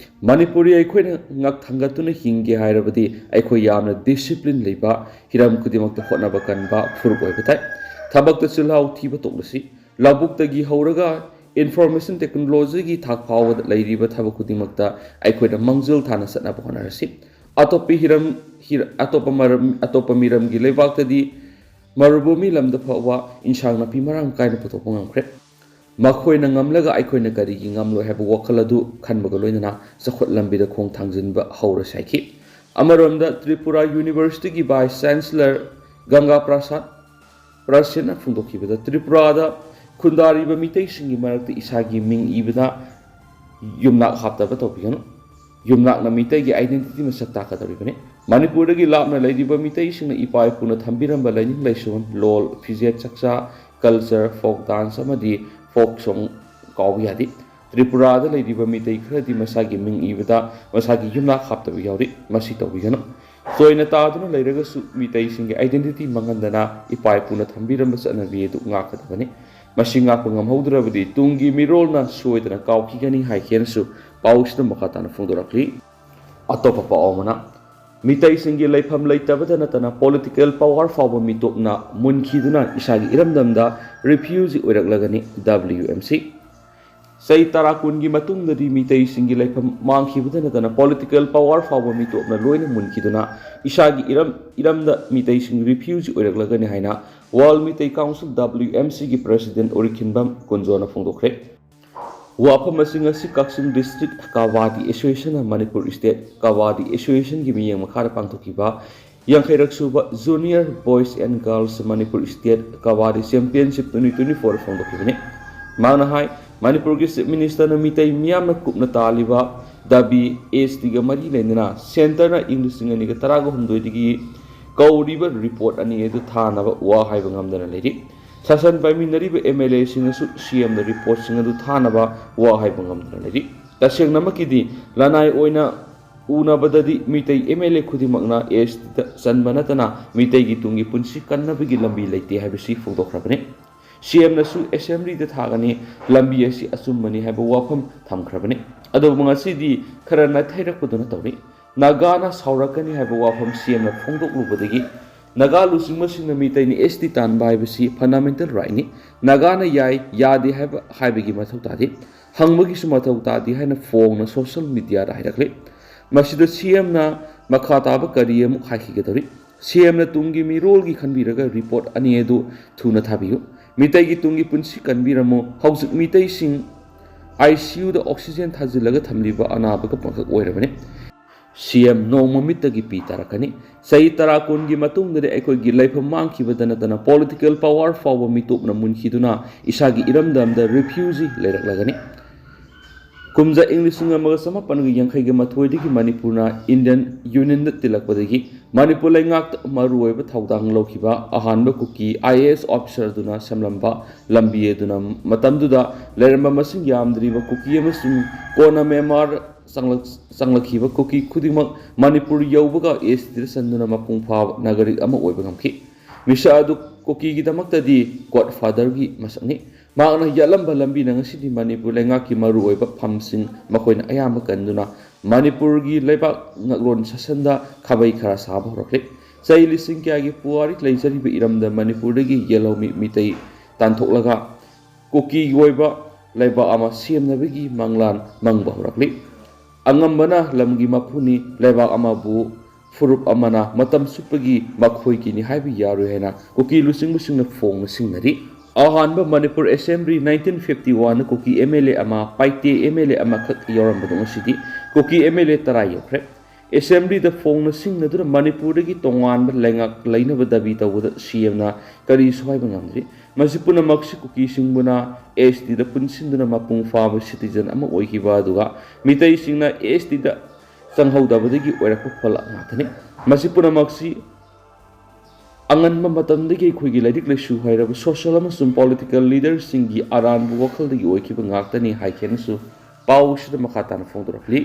ꯃꯅꯤꯄꯨꯔꯤ ꯑꯩꯈꯣꯏꯅ ꯉꯛ ꯊꯥꯡꯒꯠꯇꯨꯅ ꯍꯤꯡꯒꯦ ꯍꯥꯏꯔꯕꯗꯤ ꯑꯩꯈꯣꯏ ꯌꯥꯝꯅ ꯗꯤꯁꯤꯄ꯭ꯂꯤꯟ ꯂꯩꯕ, ꯍꯤꯔꯝ ꯈꯨꯗꯤꯡꯃꯛꯇ ꯍꯣꯠꯅꯕ ꯀꯟꯕ ꯐꯨꯔꯨꯞ ꯑꯣꯏꯕ ꯇꯥꯏ꯫ ꯊꯕꯛꯇ ꯆꯤꯜꯍꯥꯎ ꯊꯤꯕ ꯇꯣꯛꯂꯁꯤ꯫ ꯂꯧꯕꯨꯛꯇꯒꯤ ꯍꯧꯔꯒ Information technologyꯒꯤ ꯊꯥꯛ ꯐꯥꯎꯕꯗ ꯂꯩꯔꯤꯕ ꯊꯕꯛ ꯈꯨꯗꯤꯡꯃꯛꯇ ꯑꯩꯈꯣꯏꯅ ꯃꯥꯡꯖꯤꯜ ꯊꯥꯅ ꯆꯠꯅꯕ ꯍꯣꯠꯅꯔꯁꯤ꯫ ꯑꯇꯣꯞꯄ ꯍꯤꯔꯝ, ꯍꯤꯔ-, ꯑꯇꯣꯞꯄ ꯃꯔꯝ, ꯑꯇꯣꯞꯄ ꯃꯤꯔꯝꯒꯤ ꯂꯩꯕꯥꯛꯇꯗꯤ ꯃꯔꯨꯚꯨꯃꯤ ꯂꯝꯗ ꯐꯥꯎꯕ ꯏꯟꯁꯥꯡ ꯅꯥꯄꯤ ꯃꯔꯥꯡ ꯀꯥꯏꯅ ꯄꯨꯊꯣꯛꯄ ꯉꯝꯈ꯭ꯔꯦ꯫ ꯃꯈꯣꯏꯅ ꯉꯝꯂꯒ ꯑꯩꯈꯣꯏꯅ ꯀꯔꯤꯒꯤ ꯉꯝꯂꯣꯏ ꯍꯥꯏꯕ ꯋꯥꯈꯜ ꯑꯗꯨ ꯈꯟꯕꯒ ꯂꯣꯏꯅꯅ ꯆꯥꯎꯈꯠ ꯂꯝꯕꯤꯗ ꯈꯣꯡ ꯊꯥꯡꯖꯤꯟꯕ ꯍꯧꯔꯁꯤ ꯍꯥꯏꯈꯤ꯫ ꯑꯃꯔꯣꯝꯗ ꯇ꯭ꯔꯤꯄꯨꯔꯥ ꯌꯨꯅꯤꯚꯔꯁꯤꯇꯤꯒꯤ Vice Chancellor ꯒꯪꯒꯥ ꯄ꯭ꯔꯁꯥꯗ ꯄ꯭ꯔꯁꯤꯟꯅ ꯐꯣꯡꯗꯣꯛꯈꯤꯕꯗ, ꯇ꯭ꯔꯤꯄꯨꯔꯥꯗ ꯈꯨꯟꯗꯥꯔꯤꯕ ꯃꯤꯇꯩꯁꯤꯡꯒꯤ ꯃꯔꯛꯇ ꯏꯁꯥꯒꯤ ꯃꯤꯡ ꯏꯕꯗ ꯌꯨꯝꯅꯥꯛ ꯍꯥꯞꯇꯕ ꯇꯧꯕꯤꯒꯅꯨ꯫ ꯌꯨꯝꯅꯥꯛꯅ ꯃꯤꯇꯩꯒꯤ identity ꯃꯁꯛ ꯇꯥꯛꯀꯗꯧꯔꯤꯕꯅꯤ꯫ ꯃꯅꯤꯄꯨꯔꯗꯒꯤ ꯂꯥꯞꯅ ꯂꯩꯔꯤꯕ ꯃꯤꯇꯩꯁꯤꯡꯅ ꯏꯄꯥ ꯏꯄꯨꯅ ꯊꯝꯕꯤꯔꯝꯕ ꯂꯥꯏꯅꯤꯡ ꯂꯥꯏꯁꯣꯟ, ꯂꯣꯜ, ꯐꯤꯖꯦꯠ ꯆꯛꯆꯥ, culture, folk dance ꯑꯃꯗꯤ folk song ꯀꯥꯎꯕ ꯌꯥꯗꯦ꯫ ꯇ꯭ꯔꯤꯄꯨꯔꯥꯗ ꯂꯩꯔꯤꯕ ꯃꯤꯇꯩ ꯈꯔꯗꯤ ꯃꯁꯥꯒꯤ ꯃꯤꯡ ꯏꯕꯗ ꯃꯁꯥꯒꯤ ꯌꯨꯝꯅꯥꯛ ꯍꯥꯞꯇꯕ ꯌꯥꯎꯔꯤ꯫ ꯃꯁꯤ ꯇꯧꯕꯤꯒꯅꯨ꯫ ꯆꯣꯏꯅ ꯇꯥꯗꯨꯅ ꯂꯩꯔꯒꯁꯨ ꯃꯤꯇꯩꯁꯤꯡꯒꯤ identity ꯃꯥꯡꯍꯟꯗꯅ ꯏꯄꯥ ꯏꯄꯨꯅ ꯊꯝꯕꯤꯔꯝꯕ ꯆꯠꯅꯕꯤ ꯑꯗꯨ ꯉꯥꯛꯀꯗꯕꯅꯤ꯫ ꯃꯁꯤ ꯉꯥꯛꯄ ꯉꯝꯍꯧꯗ꯭ꯔꯕꯗꯤ ꯇꯨꯡꯒꯤ ꯃꯤꯔꯣꯜꯅ ꯁꯣꯏꯗꯅ ꯀꯥꯎꯈꯤꯒꯅꯤ ꯍꯥꯏꯈꯤꯅꯁꯨ ꯄꯥꯎꯁꯤꯗ ꯃꯈꯥ ꯇꯥꯅ ꯐꯣꯡꯗꯣꯔꯛꯂꯤ꯫ ꯑꯇꯣꯞꯄ ꯄꯥꯎ ꯑꯃꯅ, ꯃꯤꯇꯩꯁꯤꯡꯒꯤ ꯂꯩꯐꯝ ꯂꯩꯇꯕꯗ ꯅꯠꯇꯅ political power ꯐꯥꯎꯕ ꯃꯤꯇꯣꯞꯅ ꯃꯨꯟꯈꯤꯗꯨꯅ ꯏꯁꯥꯒꯤ ꯏꯔꯝꯗꯝꯗ refugee ꯑꯣꯏꯔꯛꯂꯒꯅꯤ, W M C꯫ ꯆꯍꯤ ꯇꯔꯥ ꯀꯨꯟꯒꯤ ꯃꯇꯨꯡꯗꯗꯤ ꯃꯤꯇꯩꯁꯤꯡꯒꯤ ꯂꯩꯐꯝ ꯃꯥꯡꯈꯤꯕꯗ ꯅꯠꯇꯅ political power ꯐꯥꯎꯕ ꯃꯤꯇꯣꯞꯅ ꯂꯣꯏꯅ ꯃꯨꯟꯈꯤꯗꯨꯅ ꯏꯁꯥꯒꯤ ꯏꯔꯝ, ꯏꯔꯝꯗ ꯃꯤꯇꯩꯁꯤꯡ refugee ꯑꯣꯏꯔꯛꯂꯒꯅꯤ ꯍꯥꯏꯅ World Meitei Council, W M C ꯒꯤ President ꯑꯣꯏꯔꯤꯈꯤꯟꯕꯝ ꯀꯨꯟꯖꯣꯅ ꯐꯣꯡꯗꯣꯛꯈ꯭ꯔꯦ꯫ ꯋꯥꯐꯝ ꯑꯁꯤ ꯉꯁꯤ ꯀꯛꯆꯤꯡ District Kabaddi Association ꯅ Manipur State Kabaddi Association ꯒꯤ ꯃꯤꯠꯌꯦꯡ ꯃꯈꯥꯗ ꯄꯥꯡꯊꯣꯛꯈꯤꯕ ꯌꯥꯡꯈꯩꯔꯛ ꯁꯨꯕ Junior Boys and Girls Manipur State Kabaddi Championship twenty twenty-four ꯐꯣꯡꯗꯣꯛꯈꯤꯕꯅꯤ꯫ ꯃꯍꯥꯛꯅ ꯍꯥꯏ, ꯃꯅꯤꯄꯨꯔꯒꯤ Chief Minister ꯅ ꯃꯤꯇꯩ ꯃꯤꯌꯥꯝꯅ ꯀꯨꯞꯅ ꯇꯥꯜꯂꯤꯕ ꯗꯥꯕꯤ S T ꯒ ꯃꯔꯤ ꯂꯩꯅꯅ Centre ꯅ ꯏꯪ ꯂꯤꯁꯤꯡ ꯑꯅꯤꯒ ꯇꯔꯥꯒ ꯍꯨꯝꯗꯣꯏꯗꯒꯤ ꯀꯧꯔꯤꯕ report ꯑꯅꯤ ꯑꯗꯨ ꯊꯥꯅꯕ ꯋꯥ ꯍꯥꯏꯕ ꯉꯝꯗꯅ ꯂꯩꯔꯤ꯫ ꯁꯥꯁꯟ ꯄꯥꯏꯃꯤꯟꯅꯔꯤꯕ M L A ꯁꯤꯡꯅꯁꯨ C M the report ꯁꯤꯡ ꯑꯗꯨ ꯊꯥꯅꯕ ꯋꯥ ꯍꯥꯏꯕ ꯉꯝꯗꯅ ꯂꯩꯔꯤ꯫ ꯇꯁꯦꯡꯅꯃꯛꯀꯤꯗꯤ ꯂꯅꯥꯏ ꯑꯣꯏꯅ ꯎꯅꯕꯗꯗꯤ ꯃꯤꯇꯩ M L A ꯈꯨꯗꯤꯡꯃꯛꯅ S T ꯗ ꯆꯟꯕ ꯅꯠꯇꯅ ꯃꯤꯇꯩꯒꯤ ꯇꯨꯡꯒꯤ ꯄꯨꯟꯁꯤ ꯀꯟꯅꯕꯒꯤ ꯂꯝꯕꯤ ꯂꯩꯇꯦ ꯍꯥꯏꯕꯁꯤ ꯐꯣꯡꯗꯣꯛꯈ꯭ꯔꯕꯅꯤ꯫ C M ꯅꯁꯨ Assembly ꯗ ꯊꯥꯒꯅꯤ, ꯂꯝꯕꯤ ꯑꯁꯤ ꯑꯆꯨꯝꯕꯅꯤ ꯍꯥꯏꯕ ꯋꯥꯐꯝ ꯊꯝꯈ꯭ꯔꯕꯅꯤ꯫ ꯑꯗꯨꯕꯨ ꯉꯁꯤꯗꯤ ꯈꯔ ꯅꯥꯊꯩꯔꯛꯄꯗꯨꯅ ꯇꯧꯔꯤ꯫ ꯅꯥꯒꯥꯅ ꯁꯥꯎꯔꯛꯀꯅꯤ ꯍꯥꯏꯕ ꯋꯥꯐꯝ C M ꯅ ꯐꯣꯡꯗꯣꯛꯂꯨꯕꯗꯒꯤ ꯅꯥꯒꯥ ꯂꯨꯆꯤꯡꯕꯁꯤꯡꯅ ꯃꯤꯇꯩꯅ ꯑꯦꯁ ꯇꯤ ꯇꯥꯟꯕ ꯍꯥꯏꯕꯁꯤ ꯐꯟꯗꯥꯃꯦꯟꯇꯦꯜ ꯔꯥꯏꯠꯅꯤ, ꯅꯥꯒꯥꯅ ꯌꯥꯏ ꯌꯥꯗꯦ ꯍꯥꯏꯕ ꯍꯥꯏꯕꯒꯤ ꯃꯊꯧ ꯇꯥꯗꯦ, ꯍꯪꯕꯒꯤꯁꯨ ꯃꯊꯧ ꯇꯥꯗꯦ ꯍꯥꯏꯅ ꯐꯣꯡꯅ ꯁꯣꯁꯤꯌꯦꯜ ꯃꯤꯗꯤꯌꯥꯗ ꯍꯥꯏꯔꯛꯂꯤ꯫ ꯃꯁꯤꯗ ꯁꯤ ꯑꯦꯝꯅ ꯃꯈꯥ ꯇꯥꯕ ꯀꯔꯤ ꯑꯃꯨꯛ ꯍꯥꯏꯈꯤꯒꯗꯧꯔꯤ? ꯁꯤ ꯑꯦꯝꯅ ꯇꯨꯡꯒꯤ ꯃꯤꯔꯣꯜꯒꯤ ꯈꯟꯕꯤꯔꯒ ꯔꯤꯄꯣꯔꯠ ꯑꯅꯤ ꯑꯗꯨ ꯊꯨꯅ ꯊꯥꯕꯤꯌꯨ꯫ ꯃꯤꯇꯩꯒꯤ ꯇꯨꯡꯒꯤ ꯄꯨꯟꯁꯤ ꯀꯟꯕꯤꯔꯝꯃꯨ꯫ ꯍꯧꯖꯤꯛ ꯃꯤꯇꯩꯁꯤꯡ ꯑꯥꯏ ꯁꯤ ꯌꯨꯗ ꯑꯣꯛꯁꯤꯖꯦꯟ ꯊꯥꯖꯤꯜꯂꯒ ꯊꯝꯂꯤꯕ ꯑꯅꯥꯕꯒ ꯄꯪꯈꯛ ꯑꯣꯏꯔꯕꯅꯤ꯫ ꯁꯤ ꯑꯦꯝ ꯅꯣꯡꯃ ꯃꯤꯠꯇꯒꯤ ꯄꯤ ꯇꯥꯔꯛꯀꯅꯤ꯫ ꯆꯍꯤ ꯇꯔꯥ ꯀꯨꯟꯒꯤ ꯃꯇꯨꯡꯗꯗꯤ ꯑꯩꯈꯣꯏꯒꯤ ꯂꯩꯐꯝ ꯃꯥꯡꯈꯤꯕꯗ ꯅꯠꯇꯅ ꯄꯣꯂꯤꯇꯤꯀꯦꯜ ꯄꯋꯥꯔ ꯐꯥꯎꯕ ꯃꯤꯇꯣꯞꯅ ꯃꯨꯟꯈꯤꯗꯨꯅ ꯏꯁꯥꯒꯤ ꯏꯔꯝꯗꯝꯗ ꯔꯤꯐ꯭ꯌꯨꯖꯤ ꯂꯩꯔꯛꯂꯒꯅꯤ꯫ ꯀꯨꯝꯖꯥ ꯏꯪ ꯂꯤꯁꯤꯡ ꯑꯃꯒ ꯆꯃꯥꯄꯟꯒ ꯌꯥꯡꯈꯩꯒ ꯃꯥꯊꯣꯏꯗꯒꯤ ꯃꯅꯤꯄꯨꯔꯅ ꯏꯟꯗꯤꯌꯟ ꯌꯨꯅꯤꯌꯟꯗ ꯇꯤꯜꯂꯛꯄꯗꯒꯤ ꯃꯅꯤꯄꯨꯔ ꯂꯩꯉꯥꯛꯇ ꯃꯔꯨꯑꯣꯏꯕ ꯊꯧꯗꯥꯡ ꯂꯧꯈꯤꯕ ꯑꯍꯥꯟꯕ ꯀꯨꯀꯤ ꯑꯥꯏ ꯑꯦ ꯑꯦꯁ ꯑꯣꯐꯤꯁꯔ ꯑꯗꯨꯅ ꯁꯦꯝꯂꯝꯕ ꯂꯝꯕꯤ ꯑꯗꯨꯅ ꯃꯇꯝꯗꯨꯗ ꯂꯩꯔꯝꯕ ꯃꯁꯤꯡ ꯌꯥꯝꯗ꯭ꯔꯤꯕ ꯀꯨꯀꯤ ꯑꯃꯁꯨꯡ ꯀꯣꯟꯅ ꯃ꯭ꯌꯥꯟꯃꯥꯔ ꯆꯪꯂꯛ-, ꯆꯪꯂꯛꯈꯤꯕ ꯀꯨꯀꯤ ꯈꯨꯗꯤꯡꯃꯛ ꯃꯅꯤꯄꯨꯔ ꯌꯧꯕꯒ ꯑꯦꯁ ꯇꯤꯗ ꯆꯟꯗꯨꯅ ꯃꯄꯨꯡ ꯐꯥꯕ ꯅꯥꯒꯔꯤꯛ ꯑꯃ ꯑꯣꯏꯕ ꯉꯝꯈꯤ꯫ ꯃꯤꯁꯛ ꯑꯗꯨ ꯀꯨꯀꯤꯒꯤꯗꯃꯛꯇꯗꯤ ꯒꯣꯗ ꯐꯥꯗꯔꯒꯤ ꯃꯁꯛꯅꯤ꯫ ꯃꯍꯥꯛꯅ ꯌꯥꯠꯂꯝꯕ ꯂꯝꯕꯤꯅ ꯉꯁꯤꯗꯤ ꯃꯅꯤꯄꯨꯔ ꯂꯩꯉꯥꯛꯀꯤ ꯃꯔꯨꯑꯣꯏꯕ ꯐꯝꯁꯤꯡ ꯃꯈꯣꯏꯅ ꯑꯌꯥꯝꯕ ꯀꯟꯗꯨꯅ ꯃꯅꯤꯄꯨꯔꯒꯤ ꯂꯩꯕꯥꯛ ꯉꯛꯂꯣꯟ ꯁꯥꯁꯟꯗ ꯈꯥꯕꯩ ꯈꯔ ꯁꯥꯕ ꯍꯧꯔꯛꯂꯤ꯫ ꯆꯍꯤ ꯂꯤꯁꯤꯡ ꯀꯌꯥꯒꯤ ꯄꯨꯋꯥꯔꯤ ꯂꯩꯖꯔꯤꯕ ꯏꯔꯝꯗꯝ ꯃꯅꯤꯄꯨꯔꯗꯒꯤ ꯌꯦꯜꯍꯧꯃꯤ ꯃꯤꯇꯩ ꯇꯥꯟꯊꯣꯛꯂꯒ ꯀꯨꯀꯤꯒꯤ ꯑꯣꯏꯕ ꯂꯩꯕꯥꯛ ꯑꯃ ꯁꯦꯝꯅꯕꯒꯤ ꯃꯪꯂꯥꯟ ꯃꯪꯕ ꯍꯧꯔꯛꯂꯤ꯫ ꯑꯉꯝꯕꯅ ꯂꯝꯒꯤ ꯃꯄꯨꯅꯤ, ꯂꯩꯕꯥꯛ ꯑꯃꯕꯨ ꯐꯨꯔꯨꯞ ꯑꯃꯅ ꯃꯇꯝ ꯆꯨꯞꯄꯒꯤ ꯃꯈꯣꯏꯒꯤꯅꯤ ꯍꯥꯏꯕ ꯌꯥꯔꯣꯏ ꯍꯥꯏꯅ ꯀꯨꯀꯤ ꯂꯨꯆꯤꯡꯕꯁꯤꯡꯅ ꯐꯣꯡꯅ ꯁꯤꯡꯅꯔꯤ꯫ ꯑꯍꯥꯟꯕ ꯃꯅꯤꯄꯨꯔ ꯑꯦꯁꯦꯝꯕ꯭ꯂꯤ ꯅꯥꯏꯟꯇꯤꯟ ꯐꯤꯐꯇꯤ ꯋꯥꯟꯗ ꯀꯨꯀꯤ ꯑꯦꯝ ꯑꯦꯜ ꯑꯦ ꯑꯃ, ꯄꯥꯏꯇꯦ ꯑꯦꯝ ꯑꯦꯜ ꯑꯦ ꯑꯃꯈꯛ ꯌꯥꯎꯔꯝꯕꯗꯣ ꯉꯁꯤꯗꯤ ꯀꯨꯀꯤ ꯑꯦꯝ ꯑꯦꯜ ꯑꯦ ꯇꯔꯥ ꯌꯧꯈ꯭ꯔꯦ꯫ ꯑꯦꯁꯦꯝꯕ꯭ꯂꯤꯗ ꯐꯣꯡꯅ ꯁꯤꯡꯅꯗꯨꯅ ꯃꯅꯤꯄꯨꯔꯗꯒꯤ ꯇꯣꯉꯥꯟꯕ ꯂꯩꯉꯥꯛ ꯂꯩꯅꯕ ꯗꯥꯕꯤ ꯇꯧꯕꯗ ꯁꯤ ꯑꯦꯝꯅ ꯀꯔꯤꯁꯨ ꯍꯥꯏꯕ ꯉꯝꯗ꯭ꯔꯤ꯫ ꯃꯁꯤ ꯄꯨꯝꯅꯃꯛꯁꯤ ꯀꯨꯀꯤꯁꯤꯡꯕꯨꯅ ꯑꯦꯁ ꯇꯤꯗ ꯄꯨꯟꯁꯤꯟꯗꯨꯅ ꯃꯄꯨꯡ ꯐꯥꯕ ꯁꯤꯇꯤꯖꯟ ꯑꯃ ꯑꯣꯏꯈꯤꯕ, ꯑꯗꯨꯒ ꯃꯤꯇꯩꯁꯤꯡꯅ ꯑꯦꯁ ꯇꯤꯗ ꯆꯪꯍꯧꯗꯕꯗꯒꯤ ꯑꯣꯏꯔꯛꯄ ꯐꯜ ꯉꯥꯛꯇꯅꯤ꯫ ꯃꯁꯤ ꯄꯨꯝꯅꯃꯛꯁꯤ ꯑꯉꯟꯕ ꯃꯇꯝꯗꯒꯤ ꯑꯩꯈꯣꯏꯒꯤ ꯂꯥꯏꯔꯤꯛ ꯂꯥꯏꯁꯨ ꯍꯩꯔꯕ ꯁꯣꯁꯤꯌꯦꯜ ꯑꯃꯁꯨꯡ ꯄꯣꯂꯤꯇꯤꯀꯦꯜ ꯂꯤꯗꯔꯁꯤꯡꯒꯤ ꯑꯔꯥꯟꯕ ꯋꯥꯈꯜꯗꯒꯤ ꯑꯣꯏꯈꯤꯕ ꯉꯥꯛꯇꯅꯤ ꯍꯥꯏꯈꯤꯅꯁꯨ ꯄꯥꯎꯁꯤꯗ ꯃꯈꯥ ꯇꯥꯅ ꯐꯣꯡꯗꯣꯔꯛꯂꯤ꯫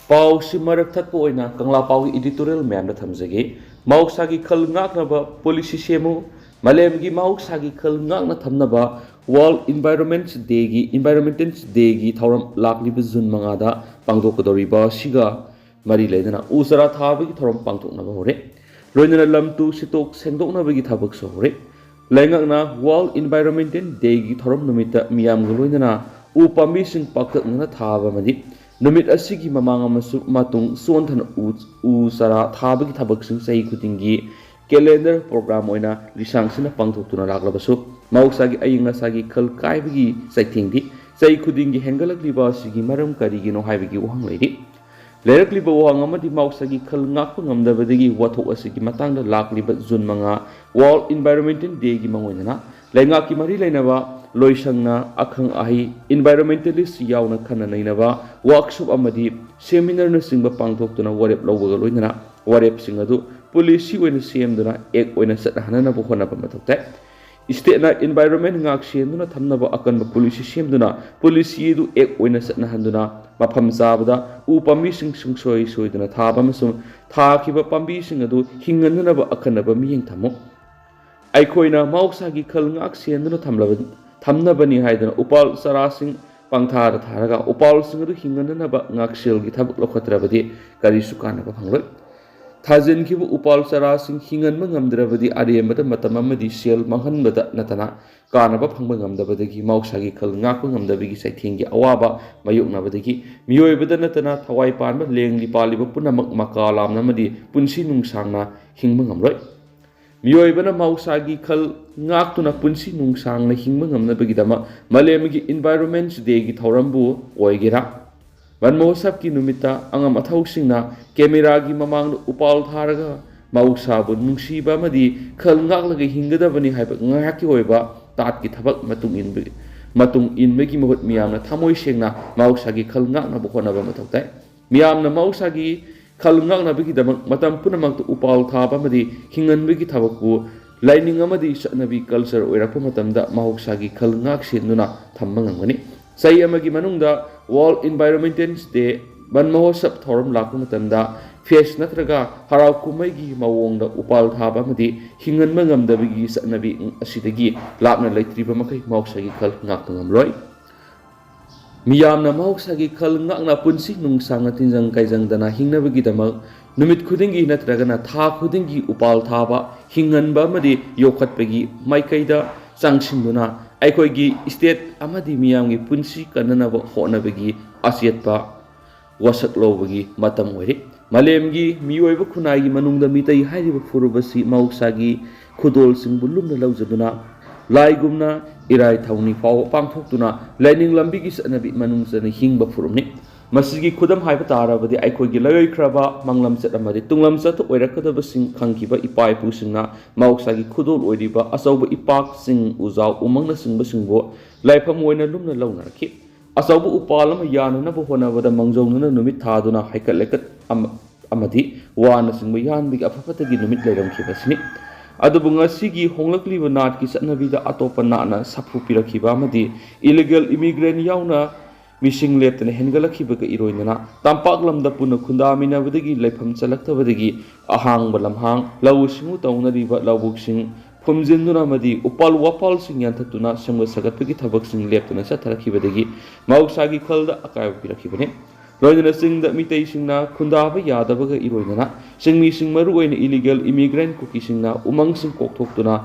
ꯄꯥꯎꯁꯤ ꯃꯔꯛ ꯊꯠꯄ ꯑꯣꯏꯅ ꯀꯪꯂꯥ ꯄꯥꯎꯒꯤ ꯏꯗꯤꯇꯣꯔꯤꯌꯦꯜ ꯃꯌꯥꯝꯗ ꯊꯝꯖꯒꯦ꯫ ꯃꯍꯧꯁꯥꯒꯤ ꯈꯜ ꯉꯥꯛꯅꯕ ꯄꯣꯂꯤꯁꯤ ꯁꯦꯝꯃꯨ꯫ ꯃꯥꯂꯦꯝꯒꯤ ꯃꯍꯧꯁꯥꯒꯤ ꯈꯜ ꯉꯥꯛꯅ ꯊꯝꯅꯕ ꯋꯥꯔꯜ ꯏꯟꯚꯥꯏꯔꯣꯟꯃꯦꯟꯠ ꯗꯦꯒꯤ, ꯏꯟꯚꯥꯏꯔꯣꯟꯃꯦꯟꯇꯦꯜ ꯗꯦꯒꯤ ꯊꯧꯔꯝ ꯂꯥꯛꯂꯤꯕ ꯖꯨꯟ ꯃꯉꯥꯗ ꯄꯥꯡꯊꯣꯛꯀꯗꯧꯔꯤꯕ ꯑꯁꯤꯒ ꯃꯔꯤ ꯂꯩꯅꯅ ꯎ ꯆꯥꯔꯥ ꯊꯥꯕꯒꯤ ꯊꯧꯔꯝ ꯄꯥꯡꯊꯣꯛꯅꯕ ꯍꯧꯔꯦ꯫ ꯂꯣꯏꯅꯅ ꯂꯝ ꯇꯨ ꯁꯤꯠꯇꯣꯛ ꯁꯦꯡꯗꯣꯛꯅꯕꯒꯤ ꯊꯕꯛꯁꯨ ꯍꯧꯔꯦ꯫ ꯂꯩꯉꯥꯛꯅ World Environmental Day ꯒꯤ ꯊꯧꯔꯝ ꯅꯨꯃꯤꯠꯇ ꯃꯤꯌꯥꯝꯒ ꯂꯣꯏꯅꯅ ꯎ ꯄꯥꯝꯕꯤꯁꯤꯡ ꯄꯥꯛꯇꯛꯅꯅ ꯊꯥꯕ ꯑꯃꯗꯤ ꯅꯨꯃꯤꯠ ꯑꯁꯤꯒꯤ ꯃꯃꯥꯡ ꯑꯃꯁꯨꯡ ꯃꯇꯨꯡ ꯆꯣꯟꯊꯅ ꯎ, ꯎ ꯆꯥꯔꯥ ꯊꯥꯕꯒꯤ ꯊꯕꯛꯁꯤꯡ ꯆꯍꯤ ꯈꯨꯗꯤꯡꯒꯤ calendar program ꯑꯣꯏꯅ ꯂꯤꯁꯥꯡꯁꯤꯟꯅ ꯄꯥꯡꯊꯣꯛꯇꯨꯅ ꯂꯥꯛꯂꯕꯁꯨ, ꯃꯍꯧꯁꯥꯒꯤ ꯑꯏꯪ ꯑꯁꯥꯒꯤ ꯈꯜ ꯀꯥꯏꯕꯒꯤ ꯆꯩꯊꯦꯡꯗꯤ ꯆꯍꯤ ꯈꯨꯗꯤꯡꯒꯤ ꯍꯦꯟꯒꯠꯂꯛꯂꯤꯕ ꯑꯁꯤꯒꯤ ꯃꯔꯝ ꯀꯔꯤꯒꯤꯅꯣ ꯍꯥꯏꯕꯒꯤ ꯋꯥꯍꯪ ꯂꯩꯔꯤ꯫ ꯂꯩꯔꯛꯂꯤꯕ ꯋꯥꯍꯪ ꯑꯃꯗꯤ ꯃꯍꯧꯁꯥꯒꯤ ꯈꯜ ꯉꯥꯛꯄ ꯉꯝꯗꯕꯗꯒꯤ ꯋꯥꯊꯣꯛ ꯑꯁꯤꯒꯤ ꯃꯇꯥꯡꯗ ꯂꯥꯛꯂꯤꯕ ꯖꯨꯟ ꯃꯉꯥ World Environmental Day ꯒꯤ ꯃꯥꯡꯑꯣꯏꯅꯅ ꯂꯩꯉꯥꯛꯀꯤ ꯃꯔꯤ ꯂꯩꯅꯕ ꯂꯣꯏꯁꯪꯅ ꯑꯈꯪ ꯑꯍꯩ environmentalist ꯌꯥꯎꯅ ꯈꯟꯅ ꯅꯩꯅꯕ workshop ꯑꯃꯗꯤ seminar ꯅꯆꯤꯡꯕ ꯄꯥꯡꯊꯣꯛꯇꯨꯅ ꯋꯥꯔꯦꯞ ꯂꯧꯕꯒ ꯂꯣꯏꯅꯅ ꯋꯥꯔꯦꯞꯁꯤꯡ ꯑꯗꯨ policy ꯑꯣꯏꯅ ꯁꯦꯝꯗꯨꯅ act ꯑꯣꯏꯅ ꯆꯠꯅꯍꯟꯅꯕ ꯍꯣꯠꯅꯕ ꯃꯊꯧ ꯇꯥꯏ꯫ State ꯅ environment ꯉꯥꯛ ꯁꯦꯟꯗꯨꯅ ꯊꯝꯅꯕ ꯑꯀꯟꯕ policy ꯁꯦꯝꯗꯨꯅ policy ꯑꯗꯨ act ꯑꯣꯏꯅ ꯆꯠꯅꯍꯟꯗꯨꯅ ꯃꯐꯝ ꯆꯥꯕꯗ ꯎ ꯄꯥꯝꯕꯤꯁꯤꯡ ꯁꯨꯡꯁꯣꯏ ꯁꯣꯏꯗꯅ ꯊꯥꯕ ꯑꯃꯁꯨꯡ ꯊꯥꯈꯤꯕ ꯄꯥꯝꯕꯤꯁꯤꯡ ꯑꯗꯨ ꯍꯤꯡꯍꯟꯅꯅꯕ ꯑꯈꯟꯅꯕ ꯃꯤꯠꯌꯦꯡ ꯊꯝꯃꯨ꯫ ꯑꯩꯈꯣꯏꯅ ꯃꯍꯧꯁꯥꯒꯤ ꯈꯜ ꯉꯥꯛ ꯁꯦꯟꯗꯨꯅ ꯊꯝꯂꯕ-, ꯊꯝꯅꯕꯅꯤ ꯍꯥꯏꯗꯨꯅ ꯎꯄꯥꯜ ꯆꯥꯔꯥꯁꯤꯡ ꯄꯪꯊꯥꯗ ꯊꯥꯔꯒ ꯎꯄꯥꯜꯁꯤꯡ ꯑꯗꯨ ꯍꯤꯡꯍꯟꯅꯅꯕ ꯉꯥꯛꯁꯦꯜꯒꯤ ꯊꯕꯛ ꯂꯧꯈꯠꯇ꯭ꯔꯕꯗꯤ ꯀꯔꯤꯁꯨ ꯀꯥꯟꯅꯕ ꯐꯪꯂꯣꯏ꯫ ꯊꯥꯖꯤꯟꯈꯤꯕ ꯎꯄꯥꯜ ꯆꯥꯔꯥꯁꯤꯡ ꯍꯤꯡꯍꯟꯕ ꯉꯝꯗ꯭ꯔꯕꯗꯤ ꯑꯔꯦꯝꯕꯗ ꯃꯇꯝ ꯑꯃꯗꯤ ꯁꯦꯜ ꯃꯥꯡꯍꯟꯕꯗ ꯅꯠꯇꯅ ꯀꯥꯟꯅꯕ ꯐꯪꯕ ꯉꯝꯗꯕꯗꯒꯤ ꯃꯍꯧꯁꯥꯒꯤ ꯈꯜ ꯉꯥꯛꯄ ꯉꯝꯗꯕꯒꯤ ꯆꯩꯊꯦꯡꯒꯤ ꯑꯋꯥꯕ ꯃꯥꯌꯣꯛꯅꯕꯗꯒꯤ ꯃꯤꯑꯣꯏꯕꯗ ꯅꯠꯇꯅ ꯊꯋꯥꯏ ꯄꯥꯟꯕ ꯂꯦꯡꯂꯤ ꯄꯥꯜꯂꯤꯕ ꯄꯨꯝꯅꯃꯛ ꯃꯀꯥ ꯂꯥꯝꯅ ꯑꯃꯗꯤ ꯄꯨꯟꯁꯤ ꯅꯨꯡꯁꯥꯡꯅ ꯍꯤꯡꯕ ꯉꯝꯂꯣꯏ꯫ ꯃꯤꯑꯣꯏꯕꯅ ꯃꯍꯧꯁꯥꯒꯤ ꯈꯜ ꯉꯥꯛꯇꯨꯅ ꯄꯨꯟꯁꯤ ꯅꯨꯡꯁꯥꯡꯅ ꯍꯤꯡꯕ ꯉꯝꯅꯕꯒꯤꯗꯃꯛ ꯃꯥꯂꯦꯝꯒꯤ Environment Day ꯒꯤ ꯊꯧꯔꯝꯕꯨ ꯑꯣꯏꯒꯦꯔꯥ, ꯃꯟ ꯃꯍꯣꯠꯁꯕꯀꯤ ꯅꯨꯃꯤꯠꯇ ꯑꯉꯝ ꯑꯊꯧꯁꯤꯡꯅ camera ꯒꯤ ꯃꯃꯥꯡꯗ ꯎꯄꯥꯜ ꯊꯥꯔꯒ ꯃꯍꯧꯁꯥꯕꯨ ꯅꯨꯡꯁꯤꯕ ꯑꯃꯗꯤ ꯈꯜ ꯉꯥꯛꯂꯒ ꯍꯤꯡꯒꯗꯕꯅꯤ ꯍꯥꯏꯕ ꯉꯥꯏꯍꯥꯛꯀꯤ ꯑꯣꯏꯕ ꯇꯥꯠꯀꯤ ꯊꯕꯛ ꯃꯇꯨꯡ ꯏꯟꯕ-, ꯃꯇꯨꯡ ꯏꯟꯕꯒꯤ ꯃꯍꯨꯠ ꯃꯤꯌꯥꯝꯅ ꯊꯃꯣꯏ ꯁꯦꯡꯅ ꯃꯍꯧꯁꯥꯒꯤ ꯈꯜ ꯉꯥꯛꯅꯕ ꯍꯣꯠꯅꯕ ꯃꯊꯧ ꯇꯥꯏ꯫ ꯃꯤꯌꯥꯝꯅ ꯃꯍꯧꯁꯥꯒꯤ ꯈꯜ ꯉꯥꯛꯅꯕꯒꯤꯗꯃꯛ ꯃꯇꯝ ꯄꯨꯝꯅꯃꯛꯇ ꯎꯄꯥꯜ ꯊꯥꯕ ꯑꯃꯗꯤ ꯍꯤꯡꯍꯟꯕꯒꯤ ꯊꯕꯛꯄꯨ ꯂꯥꯏꯅꯤꯡ ꯑꯃꯗꯤ ꯆꯠꯅꯕꯤ culture ꯑꯣꯏꯔꯛꯄ ꯃꯇꯝꯗ ꯃꯍꯧꯁꯥꯒꯤ ꯈꯜ ꯉꯥꯛ ꯁꯦꯟꯗꯨꯅ ꯊꯝꯕ ꯉꯝꯒꯅꯤ꯫ ꯆꯍꯤ ꯑꯃꯒꯤ ꯃꯅꯨꯡꯗ World Environmental Day ꯃꯟ ꯃꯍꯣꯠꯁꯕ ꯊꯧꯔꯝ ꯂꯥꯛꯄ ꯃꯇꯝꯗ fest ꯅꯠꯇ꯭ꯔꯒ ꯍꯔꯥꯎ ꯀꯨꯝꯍꯩꯒꯤ ꯃꯑꯣꯡꯗ ꯎꯄꯥꯜ ꯊꯥꯕ ꯑꯃꯗꯤ ꯍꯤꯡꯍꯟꯕ ꯉꯝꯗꯕꯒꯤ ꯆꯠꯅꯕꯤ ꯑꯁꯤꯗꯒꯤ ꯂꯥꯞꯅ ꯂꯩꯇ꯭ꯔꯤꯕ ꯃꯈꯩ ꯃꯍꯧꯁꯥꯒꯤ ꯈꯜ ꯉꯥꯛꯄ ꯉꯝꯂꯣꯏ꯫ ꯃꯤꯌꯥꯝꯅ ꯃꯍꯧꯁꯥꯒꯤ ꯈꯜ ꯉꯥꯛꯅ ꯄꯨꯟꯁꯤ ꯅꯨꯡꯁꯥꯡꯅ ꯇꯤꯟꯖꯪ ꯀꯥꯏꯖꯪꯗꯅ ꯍꯤꯡꯅꯕꯒꯤꯗꯃꯛ ꯅꯨꯃꯤꯠ ꯈꯨꯗꯤꯡꯒꯤ ꯅꯠꯇ꯭ꯔꯒꯅ ꯊꯥ ꯈꯨꯗꯤꯡꯒꯤ ꯎꯄꯥꯜ ꯊꯥꯕ, ꯍꯤꯡꯍꯟꯕ ꯑꯃꯗꯤ ꯌꯣꯛꯈꯠꯄꯒꯤ ꯃꯥꯏꯀꯩꯗ ꯆꯪꯁꯤꯟꯗꯨꯅ ꯑꯩꯈꯣꯏꯒꯤ state ꯑꯃꯗꯤ ꯃꯤꯌꯥꯝꯒꯤ ꯄꯨꯟꯁꯤ ꯀꯟꯅꯅꯕ ꯍꯣꯠꯅꯕꯒꯤ ꯑꯆꯦꯠꯄ ꯋꯥꯁꯛ ꯂꯧꯕꯒꯤ ꯃꯇꯝ ꯑꯣꯏꯔꯤ꯫ ꯃꯥꯂꯦꯝꯒꯤ ꯃꯤꯑꯣꯏꯕ ꯈꯨꯟꯅꯥꯏꯒꯤ ꯃꯅꯨꯡꯗ ꯃꯤꯇꯩ ꯍꯥꯏꯔꯤꯕ ꯐꯨꯔꯨꯞ ꯑꯁꯤ ꯃꯍꯧꯁꯥꯒꯤ ꯈꯨꯗꯣꯜꯁꯤꯡꯕꯨ ꯂꯨꯝꯅ ꯂꯧꯖꯗꯨꯅ, ꯂꯥꯏꯒꯨꯝꯅ ꯏꯔꯥꯏ ꯊꯧꯅꯤ ꯐꯥꯎꯕ ꯄꯥꯡꯊꯣꯛꯇꯨꯅ, ꯂꯥꯏꯅꯤꯡ ꯂꯝꯕꯤꯒꯤ ꯆꯠꯅꯕꯤ ꯃꯅꯨꯡ ꯆꯟꯅ ꯍꯤꯡꯕ ꯐꯨꯔꯨꯞꯅꯤ꯫ ꯃꯁꯤꯒꯤ ꯈꯨꯗꯝ ꯍꯥꯏꯕ ꯇꯥꯔꯕꯗꯤ, ꯑꯩꯈꯣꯏꯒꯤ ꯂꯥꯏꯑꯣꯏꯈ꯭ꯔꯕ ꯃꯪꯂꯝꯆꯠ ꯑꯃꯗꯤ ꯇꯨꯡꯂꯝꯆꯠꯇ ꯑꯣꯏꯔꯛꯀꯗꯕꯁꯤꯡ ꯈꯪꯈꯤꯕ ꯏꯄꯥ ꯏꯄꯨꯁꯤꯡꯅ ꯃꯍꯧꯁꯥꯒꯤ ꯈꯨꯗꯣꯜ ꯑꯣꯏꯔꯤꯕ ꯑꯆꯧꯕ ꯏꯄꯥꯛꯁꯤꯡ, ꯎꯖꯥꯎ, ꯎꯃꯪꯅꯆꯤꯡꯕꯁꯤꯡꯕꯨ ꯂꯥꯏꯐꯝ ꯑꯣꯏꯅ ꯂꯨꯝꯅ ꯂꯧꯅꯔꯛꯈꯤ꯫ ꯑꯆꯧꯕ ꯎꯄꯥꯜ ꯑꯃ ꯌꯥꯅꯅꯕ ꯍꯣꯠꯅꯕꯗ ꯃꯥꯡꯖꯧꯅꯅ ꯅꯨꯃꯤꯠ ꯊꯥꯗꯨꯅ ꯍꯩꯀꯠ ꯂꯩꯀꯠ ꯑꯃ-, ꯑꯃꯗꯤ ꯋꯥꯅꯆꯤꯡꯕ ꯌꯥꯟꯕꯒꯤ ꯑꯐ ꯐꯠꯇꯒꯤ ꯅꯨꯃꯤꯠ ꯂꯩꯔꯝꯈꯤꯕꯁꯤꯅꯤ꯫ ꯑꯗꯨꯕꯨ ꯉꯁꯤꯒꯤ ꯍꯣꯡꯂꯛꯂꯤꯕ ꯅꯥꯠꯀꯤ ꯆꯠꯅꯕꯤꯗ ꯑꯇꯣꯞꯄ ꯅꯥꯠꯅ ꯁꯥꯐꯨ ꯄꯤꯔꯛꯈꯤꯕ ꯑꯃꯗꯤ illegal immigrant ꯌꯥꯎꯅ ꯃꯤꯁꯤꯡ ꯂꯦꯞꯇꯅ ꯍꯦꯟꯒꯠꯂꯛꯈꯤꯕꯒ ꯏꯔꯣꯏꯅꯅ ꯇꯝꯄꯥꯛ ꯂꯝꯗ ꯄꯨꯟꯅ ꯈꯨꯟꯗꯥꯃꯤꯟꯅꯕꯗꯒꯤ ꯂꯩꯐꯝ ꯆꯜꯂꯛꯇꯕꯗꯒꯤ ꯑꯍꯥꯡꯕ ꯂꯝꯍꯥꯡ, ꯂꯧꯎ ꯁꯤꯡꯎ ꯇꯧꯅꯔꯤꯕ ꯂꯧꯕꯨꯛꯁꯤꯡ ꯐꯨꯝꯖꯤꯟꯗꯨꯅ ꯑꯃꯗꯤ ꯎꯄꯥꯜ ꯋꯥꯄꯥꯜꯁꯤꯡ ꯌꯥꯟꯊꯠꯇꯨꯅ ꯁꯦꯝꯒꯠ ꯁꯥꯒꯠꯄꯒꯤ ꯊꯕꯛꯁꯤꯡ ꯂꯦꯞꯇꯅ ꯆꯠꯊꯔꯛꯈꯤꯕꯗꯒꯤ ꯃꯍꯧꯁꯥꯒꯤ ꯈꯜꯗ ꯑꯀꯥꯏꯕ ꯄꯤꯔꯛꯈꯤꯕꯅꯤ꯫ ꯂꯣꯏꯅꯅ ꯆꯤꯡꯗ ꯃꯤꯇꯩꯁꯤꯡꯅ ꯈꯨꯟꯗꯥꯕ ꯌꯥꯗꯕꯒ ꯏꯔꯣꯏꯅꯅ ꯆꯤꯡꯃꯤꯁꯤꯡ, ꯃꯔꯨꯑꯣꯏꯅ illegal immigrant ꯀꯨꯀꯤꯁꯤꯡꯅ ꯎꯃꯪꯁꯤꯡ ꯀꯣꯛꯊꯣꯛꯇꯨꯅ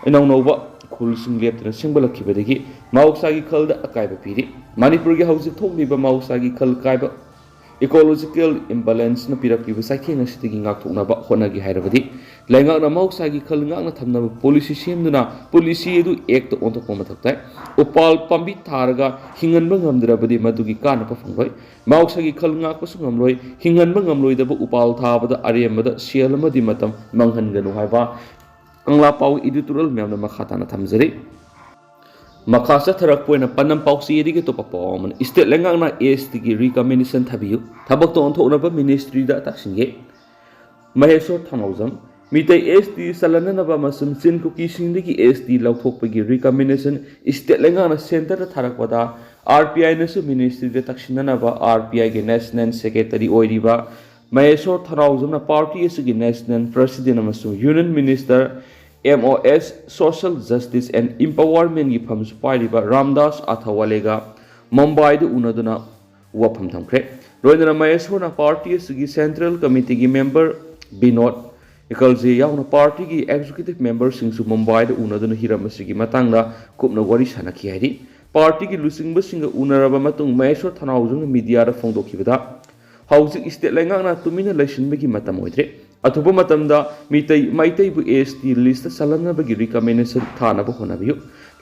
ꯏꯅꯧꯅꯧꯕ ꯈꯨꯜꯁꯤꯡ ꯂꯦꯞꯇꯅ ꯁꯦꯝꯒꯠꯂꯛꯈꯤꯕꯗꯒꯤ ꯃꯍꯧꯁꯥꯒꯤ ꯈꯜꯗ ꯑꯀꯥꯏꯕ ꯄꯤꯔꯤ꯫ ꯃꯅꯤꯄꯨꯔꯒꯤ ꯍꯧꯖꯤꯛ ꯊꯣꯛꯂꯤꯕ ꯃꯍꯧꯁꯥꯒꯤ ꯈꯜ ꯀꯥꯏꯕ, ecological imbalanceꯅ ꯄꯤꯔꯛꯂꯤꯕ ꯆꯩꯊꯦꯡ ꯑꯁꯤꯗꯒꯤ ꯉꯥꯛꯊꯣꯛꯅꯕ ꯍꯣꯠꯅꯒꯦ ꯍꯥꯏꯔꯕꯗꯤ ꯂꯩꯉꯥꯛꯅ ꯃꯍꯧꯁꯥꯒꯤ ꯈꯜ ꯉꯥꯛꯅ ꯊꯝꯅꯕ policy ꯁꯦꯝꯗꯨꯅ policy ꯑꯗꯨ actꯇ ꯑꯣꯟꯊꯣꯛꯄ ꯃꯊꯧ ꯇꯥꯏ꯫ ꯎꯄꯥꯜ ꯄꯥꯝꯕꯤ ꯊꯥꯔꯒ ꯍꯤꯡꯍꯟꯕ ꯉꯝꯗ꯭ꯔꯕꯗꯤ ꯃꯗꯨꯒꯤ ꯀꯥꯟꯅꯕ ꯐꯪꯂꯣꯏ꯫ ꯃꯍꯧꯁꯥꯒꯤ ꯈꯜ ꯉꯥꯛꯄꯁꯨ ꯉꯝꯂꯣꯏ꯫ ꯍꯤꯡꯍꯟꯕ ꯉꯝꯂꯣꯏꯗꯕ ꯎꯄꯥꯜ ꯊꯥꯕꯗ ꯑꯔꯦꯝꯕꯗ ꯁꯦꯜ ꯑꯃꯗꯤ ꯃꯇꯝ ꯃꯥꯡꯍꯟꯒꯅꯨ ꯍꯥꯏꯕ ꯀꯪꯂꯥ ꯄꯥꯎ editorial ꯃꯌꯥꯝꯅ ꯃꯈꯥ ꯇꯥꯅ ꯊꯝꯖꯔꯤ꯫ ꯃꯈꯥ ꯆꯠꯊꯔꯛꯄ ꯑꯣꯏꯅ ꯄꯥꯟꯗꯝ ꯄꯥꯎꯆꯦꯗꯒꯤ ꯑꯇꯣꯞꯄ ꯄꯥꯎ ꯑꯃꯅ, state ꯂꯩꯉꯥꯛꯅ STꯒꯤ recommendation ꯊꯥꯕꯤꯌꯨ, ꯊꯕꯛꯇ ꯑꯣꯟꯊꯣꯛꯅꯕ ministryꯗ ꯇꯥꯛꯁꯤꯟꯒꯦ꯫ ꯃꯍꯦꯁꯣꯔ ꯊꯧꯅꯥꯎꯖꯝ, ꯃꯤꯇꯩ ST ꯆꯜꯍꯟꯅꯅꯕ ꯑꯃꯁꯨꯡ ꯆꯤꯟ ꯀꯨꯀꯤꯁꯤꯡꯗꯒꯤ ST ꯂꯧꯊꯣꯛꯄꯒꯤ recommendation state ꯂꯩꯉꯥꯛꯅ centreꯗ ꯊꯥꯔꯛꯄꯗ RPIꯅꯁꯨ ministryꯗ ꯇꯛꯁꯤꯟꯅꯅꯕ RPIꯒꯤ national secretary ꯑꯣꯏꯔꯤꯕ ꯃꯍꯦꯁꯣꯔ ꯊꯧꯅꯥꯎꯖꯝꯅ party ꯑꯁꯤꯒꯤ national president ꯑꯃꯁꯨꯡ union minister, MoS, social justice and empowermentꯀꯤ ꯐꯝꯁꯨ ꯄꯥꯏꯔꯤꯕ ꯔꯥꯝꯗꯥꯁ ꯑꯊꯋꯥꯂꯦꯒ ꯃꯨꯝꯕꯥꯏꯗ ꯎꯅꯗꯨꯅ ꯋꯥꯐꯝ ꯊꯝꯈ꯭ꯔꯦ꯫ ꯂꯣꯏꯅꯅ ꯃꯍꯦꯁꯣꯔꯅ ꯄꯥꯔꯇꯤ ꯑꯁꯤꯒꯤ ꯁꯦꯟꯇ꯭ꯔꯦꯜ ꯀꯃꯤꯇꯤꯒꯤ ꯃꯦꯝꯕꯔ ꯕꯤꯅꯣꯗ ꯏꯀꯜꯖꯦ ꯌꯥꯎꯅ ꯄꯥꯔꯇꯤꯒꯤ ꯑꯦꯛꯖꯤꯀ꯭ꯌꯨꯇꯤꯚ ꯃꯦꯝꯕꯔꯁꯤꯡꯁꯨ ꯃꯨꯝꯕꯥꯏꯗ ꯎꯅꯗꯨꯅ ꯍꯤꯔꯝ ꯑꯁꯤꯒꯤ ꯃꯇꯥꯡꯗ ꯀꯨꯞꯅ ꯋꯥꯔꯤ ꯁꯥꯟꯅꯈꯤ ꯍꯥꯏꯔꯤ꯫ ꯄꯥꯔꯇꯤꯒꯤ ꯂꯨꯆꯤꯡꯕꯁꯤꯡꯒ ꯎꯅꯔꯕ ꯃꯇꯨꯡ ꯃꯍꯦꯁꯣꯔ ꯊꯅꯥꯎꯖꯝꯅ ꯃꯤꯗꯤꯌꯥꯗ ꯐꯣꯡꯗꯣꯛꯈꯤꯕꯗ, ꯍꯧꯖꯤꯛ ꯁ꯭ꯇꯦꯠ ꯂꯩꯉꯥꯛꯅ ꯇꯨꯃꯤꯟꯅ ꯂꯩꯁꯤꯟꯕꯒꯤ ꯃꯇꯝ ꯑꯣꯏꯗ꯭ꯔꯦ꯫ ꯑꯊꯨꯕ ꯃꯇꯝꯗ ꯃꯤꯇꯩ ꯃꯩꯇꯩꯕꯨ ꯑꯦꯁ ꯇꯤ ꯂꯤꯁꯇ ꯆꯜꯍꯟꯅꯕꯒꯤ ꯔꯤꯀꯃꯦꯟꯗꯦꯁꯟ ꯊꯥꯅꯕ ꯍꯣꯠꯅꯕꯤꯌꯨ꯫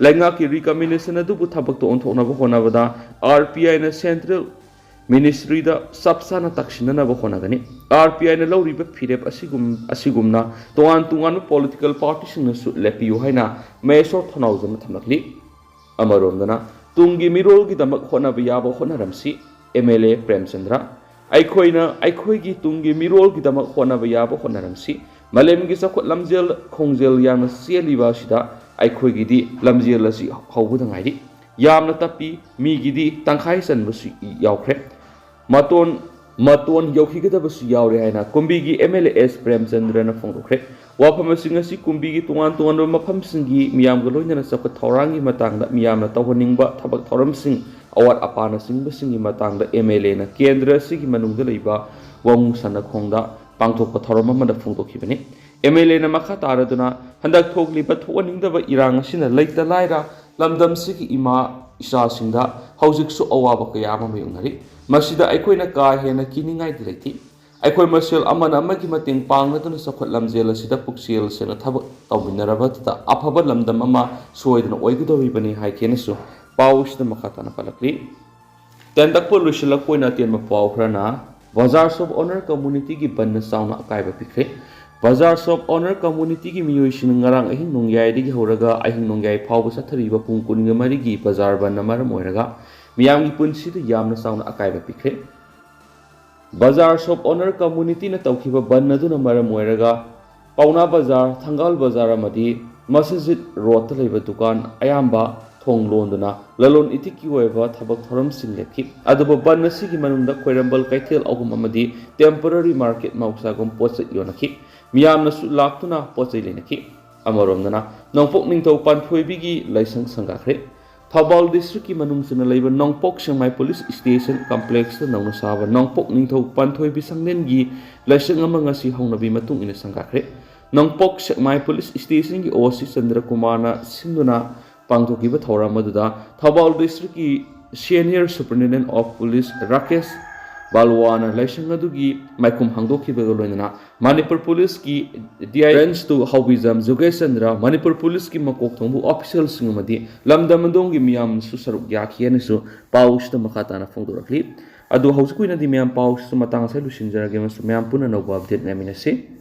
ꯂꯩꯉꯥꯛꯀꯤ ꯔꯤꯀꯃꯦꯟꯗꯦꯁꯟ ꯑꯗꯨꯕꯨ ꯊꯕꯛꯇ ꯑꯣꯟꯊꯣꯛꯅꯕ ꯍꯣꯠꯅꯕꯗ ꯑꯥꯔ ꯄꯤ ꯑꯥꯏꯅ ꯁꯦꯟꯇ꯭ꯔꯦꯜ ꯃꯤꯅꯤꯁꯇ꯭ꯔꯤꯗ ꯆꯞ ꯆꯥꯅ ꯇꯛꯁꯤꯟꯅꯅꯕ ꯍꯣꯠꯅꯒꯅꯤ꯫ ꯑꯥꯔ ꯄꯤ ꯑꯥꯏꯅ ꯂꯧꯔꯤꯕ ꯐꯤꯔꯦꯞ ꯑꯁꯤꯒꯨꯝ ꯑꯁꯤꯒꯨꯝꯅ ꯇꯣꯉꯥꯟ ꯇꯣꯉꯥꯟꯕ ꯄꯣꯂꯤꯇꯤꯀꯦꯜ ꯄꯥꯔꯇꯤꯁꯤꯡꯅꯁꯨ ꯂꯦꯞꯄꯤꯌꯨ ꯍꯥꯏꯅ ꯃꯍꯦꯁꯣꯔ ꯊꯅꯥꯎꯖꯝꯅ ꯊꯝꯂꯛꯂꯤ꯫ ꯑꯃꯔꯣꯝꯗꯅ, ꯇꯨꯡꯒꯤ ꯃꯤꯔꯣꯜꯒꯤꯗꯃꯛ ꯍꯣꯠꯅꯕ ꯌꯥꯕ ꯍꯣꯠꯅꯔꯝꯁꯤ꯫ ꯑꯦꯝ ꯑꯦꯜ ꯑꯦ ꯄ꯭ꯔꯦꯝꯆꯟꯗ꯭ꯔ, ꯑꯩꯈꯣꯏꯅ ꯑꯩꯈꯣꯏꯒꯤ ꯇꯨꯡꯒꯤ ꯃꯤꯔꯣꯜꯒꯤꯗꯃꯛ ꯍꯣꯠꯅꯕ ꯌꯥꯕ ꯍꯣꯠꯅꯔꯝꯁꯤ꯫ ꯃꯥꯂꯦꯝꯒꯤ ꯆꯥꯎꯈꯠ ꯂꯝꯖꯦꯜ ꯈꯣꯡꯖꯦꯜ ꯌꯥꯝꯅ ꯆꯦꯜꯂꯤꯕ ꯑꯁꯤꯗ ꯑꯩꯈꯣꯏꯒꯤꯗꯤ ꯂꯝꯖꯦꯜ ꯑꯁꯤ ꯍꯧꯕꯗ ꯉꯥꯏꯔꯤ꯫ ꯌꯥꯝꯅ ꯇꯞꯄꯤ, ꯃꯤꯒꯤꯗꯤ ꯇꯪꯈꯥꯏ ꯆꯟꯕꯁꯨ ꯌꯥꯎꯈ꯭ꯔꯦ꯫ ꯃꯇꯣꯟ ꯃꯇꯣꯟ ꯌꯧꯈꯤꯒꯗꯕꯁꯨ ꯌꯥꯎꯔꯦ ꯍꯥꯏꯅ ꯀꯨꯝꯕꯤꯒꯤ ꯑꯦꯝ ꯑꯦꯜ ꯑꯦ ꯑꯦꯁ ꯄ꯭ꯔꯦꯝꯆꯟꯗ꯭ꯔꯅ ꯐꯣꯡꯗꯣꯛꯈ꯭ꯔꯦ꯫ ꯋꯥꯐꯝꯁꯤꯡ ꯑꯁꯤ ꯀꯨꯝꯕꯤꯒꯤ ꯇꯣꯉꯥꯟ ꯇꯣꯉꯥꯟꯕ ꯃꯐꯝꯁꯤꯡꯒꯤ ꯃꯤꯌꯥꯝꯒ ꯂꯣꯏꯅꯅ ꯆꯥꯎꯈꯠ ꯊꯧꯔꯥꯡꯒꯤ ꯃꯇꯥꯡꯗ, ꯃꯤꯌꯥꯝꯅ ꯇꯧꯍꯟꯅꯤꯡꯕ ꯊꯕꯛ ꯊꯧꯔꯝꯁꯤꯡ, ꯑꯋꯥꯠ ꯑꯄꯥꯅꯆꯤꯡꯕꯁꯤꯡꯒꯤ ꯃꯇꯥꯡꯗ ꯑꯦꯝ ꯑꯦꯜ ꯑꯦꯅ ꯀꯦꯟꯗ꯭ꯔ ꯑꯁꯤꯒꯤ ꯃꯅꯨꯡꯗ ꯂꯩꯕ ꯋꯥꯉꯨ ꯁꯅꯥꯈꯣꯡꯗ ꯄꯥꯡꯊꯣꯛꯄ ꯊꯧꯔꯝ ꯑꯃꯗ ꯐꯣꯡꯗꯣꯛꯈꯤꯕꯅꯤ꯫ ꯑꯦꯝ ꯑꯦꯜ ꯑꯦꯅ ꯃꯈꯥ ꯇꯥꯔꯗꯨꯅ, ꯍꯟꯗꯛ ꯊꯣꯛꯂꯤꯕ ꯊꯣꯛꯍꯟꯅꯤꯡꯗꯕ ꯏꯔꯥꯡ ꯑꯁꯤꯅ ꯂꯩꯇ ꯂꯥꯏꯔ ꯂꯝꯗꯝꯁꯤꯒꯤ ꯏꯃꯥ ꯏꯆꯥꯁꯤꯡꯗ ꯍꯧꯖꯤꯛꯁꯨ ꯑꯋꯥꯕ ꯀꯌꯥ ꯑꯃ ꯃꯥꯌꯣꯛꯅꯔꯤ꯫ ꯃꯁꯤꯗ ꯑꯩꯈꯣꯏꯅ ꯀꯥ ꯍꯦꯟꯅ ꯀꯤꯅꯤꯡꯉꯥꯏꯗꯤ ꯂꯩꯇꯦ꯫ ꯑꯩꯈꯣꯏ ꯃꯁꯦꯜ ꯑꯃꯅ ꯑꯃꯒꯤ ꯃꯇꯦꯡ ꯄꯥꯡꯅꯗꯨꯅ ꯆꯥꯎꯈꯠ ꯂꯝꯖꯦꯜ ꯑꯁꯤꯗ ꯄꯨꯛꯆꯦꯜ ꯁꯦꯡꯅ ꯊꯕꯛ ꯇꯧꯃꯤꯟꯅꯔꯕꯗꯨꯗ ꯑꯐꯕ ꯂꯝꯗꯝ ꯑꯃ ꯁꯣꯏꯗꯅ ꯑꯣꯏꯒꯗꯧꯔꯤꯕꯅꯤ ꯍꯥꯏꯈꯤꯅꯁꯨ ꯄꯥꯎ ꯑꯁꯤꯗ ꯃꯈꯥ ꯇꯥꯅ ꯄꯜꯂꯛꯂꯤ꯫ ꯇꯦꯟꯇꯛꯄ ꯂꯣꯏꯁꯤꯜꯂꯛꯄ ꯑꯣꯏꯅ ꯑꯇꯦꯟꯕ ꯄꯥꯎ ꯈꯔꯅ, ꯕꯖꯥꯔ ꯁꯣꯞ ꯑꯣꯅꯔ ꯀꯝꯃꯨꯅꯤꯇꯤꯒꯤ ꯕꯟꯅ ꯆꯥꯎꯅ ꯑꯀꯥꯏꯕ ꯄꯤꯈ꯭ꯔꯦ꯫ ꯕꯖꯥꯔ ꯁꯣꯞ ꯑꯣꯅꯔ ꯀꯝꯃꯨꯅꯤꯇꯤꯒꯤ ꯃꯤꯑꯣꯏꯁꯤꯡꯅ ꯉꯔꯥꯡ ꯑꯍꯤꯡ ꯅꯣꯡꯌꯥꯏꯗꯒꯤ ꯍꯧꯔꯒ ꯑꯍꯤꯡ ꯅꯣꯡꯌꯥꯏ ꯐꯥꯎꯕ ꯆꯠꯊꯔꯤꯕ ꯄꯨꯡ ꯀꯨꯟꯒ ꯃꯔꯤꯒꯤ ꯕꯖꯥꯔ ꯕꯟꯅ ꯃꯔꯝ ꯑꯣꯏꯔꯒ ꯃꯤꯌꯥꯝꯒꯤ ꯄꯨꯟꯁꯤꯗ ꯌꯥꯝꯅ ꯆꯥꯎꯅ ꯑꯀꯥꯏꯕ ꯄꯤꯈ꯭ꯔꯦ꯫ ꯕꯖꯥꯔ ꯁꯣꯞ ꯑꯣꯅꯔ ꯀꯝꯃꯨꯅꯤꯇꯤꯅ ꯇꯧꯈꯤꯕ ꯕꯟ ꯑꯗꯨꯅ ꯃꯔꯝ ꯑꯣꯏꯔꯒ ꯄꯥꯎꯅꯥ ꯕꯖꯥꯔ, ꯊꯪꯒꯥꯜ ꯕꯖꯥꯔ ꯑꯃꯗꯤ ꯃꯁꯖꯤꯗ ꯔꯣꯗꯇ ꯂꯩꯕ ꯗꯨꯀꯥꯟ ꯑꯌꯥꯝꯕ ꯊꯣꯡ ꯂꯣꯟꯗꯨꯅ ꯂꯂꯣꯟ ꯏꯇꯤꯛꯀꯤ ꯑꯣꯏꯕ ꯊꯕꯛ ꯊꯧꯔꯝꯁꯤꯡ ꯂꯦꯞꯈꯤ꯫ ꯑꯗꯨꯕꯨ ꯕꯟ ꯑꯁꯤꯒꯤ ꯃꯅꯨꯡꯗ ꯈ꯭ꯋꯥꯏꯔꯝꯕꯟ ꯀꯩꯊꯦꯜ ꯑꯍꯨꯝ ꯑꯃꯗꯤ ꯇꯦꯝꯄꯣꯔꯔꯤ ꯃꯥꯔꯀꯦꯠ ꯃꯍꯧꯁꯥꯒꯨꯝ ꯄꯣꯠ ꯆꯩ ꯌꯣꯟꯅꯈꯤ꯫ ꯃꯤꯌꯥꯝꯅꯁꯨ ꯂꯥꯛꯇꯨꯅ ꯄꯣꯠ ꯆꯩ ꯂꯩꯅꯈꯤ꯫ ꯑꯃꯔꯣꯝꯗꯅ, ꯅꯣꯡꯄꯣꯛ ꯅꯤꯡꯊꯧ ꯄꯥꯟꯊꯣꯏꯕꯤꯒꯤ ꯂꯥꯏꯁꯪ ꯁꯪꯒꯥꯈ꯭ꯔꯦ꯫ ꯊꯧꯕꯥꯜ ꯗꯤꯁꯇ꯭ꯔꯤꯛꯀꯤ ꯃꯅꯨꯡ ꯆꯟꯅ ꯂꯩꯕ ꯅꯣꯡꯄꯣꯛ ꯁꯦꯛꯃꯥꯏ ꯄꯨꯂꯤꯁ ꯁ꯭ꯇꯦꯁꯟ ꯀꯝꯄ꯭ꯂꯦꯛꯁꯇ ꯅꯧꯅ ꯁꯥꯕ ꯅꯣꯡꯄꯣꯛ ꯅꯤꯡꯊꯧ ꯄꯥꯟꯊꯣꯏꯕꯤ ꯁꯪꯂꯦꯟꯒꯤ ꯂꯥꯏꯁꯪ ꯑꯃ ꯉꯁꯤ ꯍꯧꯅꯕꯤ ꯃꯇꯨꯡ ꯏꯟꯅ ꯁꯪꯒꯥꯈ꯭ꯔꯦ꯫ ꯅꯣꯡꯄꯣꯛ ꯁꯦꯛꯃꯥꯏ ꯄꯨꯂꯤꯁ ꯁ꯭ꯇꯦꯁꯟꯒꯤ ꯑꯣ ꯁꯤ ꯆꯟꯗ꯭ꯔ ꯀꯨꯃꯥꯔꯅ ꯁꯤꯟꯗꯨꯅ ꯄꯥꯡꯊꯣꯛꯈꯤꯕ ꯊꯧꯔꯝ ꯑꯗꯨꯗ ꯊꯧꯕꯥꯜ ꯗꯤꯁꯇ꯭ꯔꯤꯛꯀꯤ senior superintendent of police Rakesh ꯕꯥꯜꯋꯥꯅ ꯂꯥꯏꯁꯪ ꯑꯗꯨꯒꯤ ꯃꯥꯏꯈꯨꯝ ꯍꯥꯡꯗꯣꯛꯈꯤꯕꯒ ꯂꯣꯏꯅꯅ ꯃꯅꯤꯄꯨꯔ ꯄꯨꯂꯤꯁꯀꯤ D I range two Haobijam ꯖꯨꯒꯦꯁ ꯆꯟꯗ꯭ꯔ, ꯃꯅꯤꯄꯨꯔ ꯄꯨꯂꯤꯁꯀꯤ ꯃꯀꯣꯛ ꯊꯣꯡꯕ ꯑꯣꯐꯤꯁꯤꯌꯦꯜꯁꯤꯡ ꯑꯃꯗꯤ ꯂꯝꯗꯝ ꯑꯗꯣꯝꯒꯤ ꯃꯤꯌꯥꯝꯅꯁꯨ ꯁꯔꯨꯛ ꯌꯥꯈꯤ ꯍꯥꯏꯅꯁꯨ ꯄꯥꯎꯁꯤꯗ ꯃꯈꯥ ꯇꯥꯅ ꯐꯣꯡꯗꯣꯔꯛꯂꯤ꯫ ꯑꯗꯨ ꯍꯧꯖꯤꯛꯀꯤ ꯑꯣꯏꯅꯗꯤ ꯃꯌꯥꯝ ꯄꯥꯎꯁꯤꯁꯨ ꯃꯇꯥꯡ ꯑꯁꯤꯗ ꯂꯣꯏꯁꯤꯟꯖꯔꯒꯦ ꯑꯃꯁꯨꯡ ꯃꯌꯥꯝ ꯄꯨꯟꯅ ꯑꯅꯧꯕ ꯑꯞꯗꯦꯠ ꯉꯥꯏꯃꯤꯟꯅꯁꯤ꯫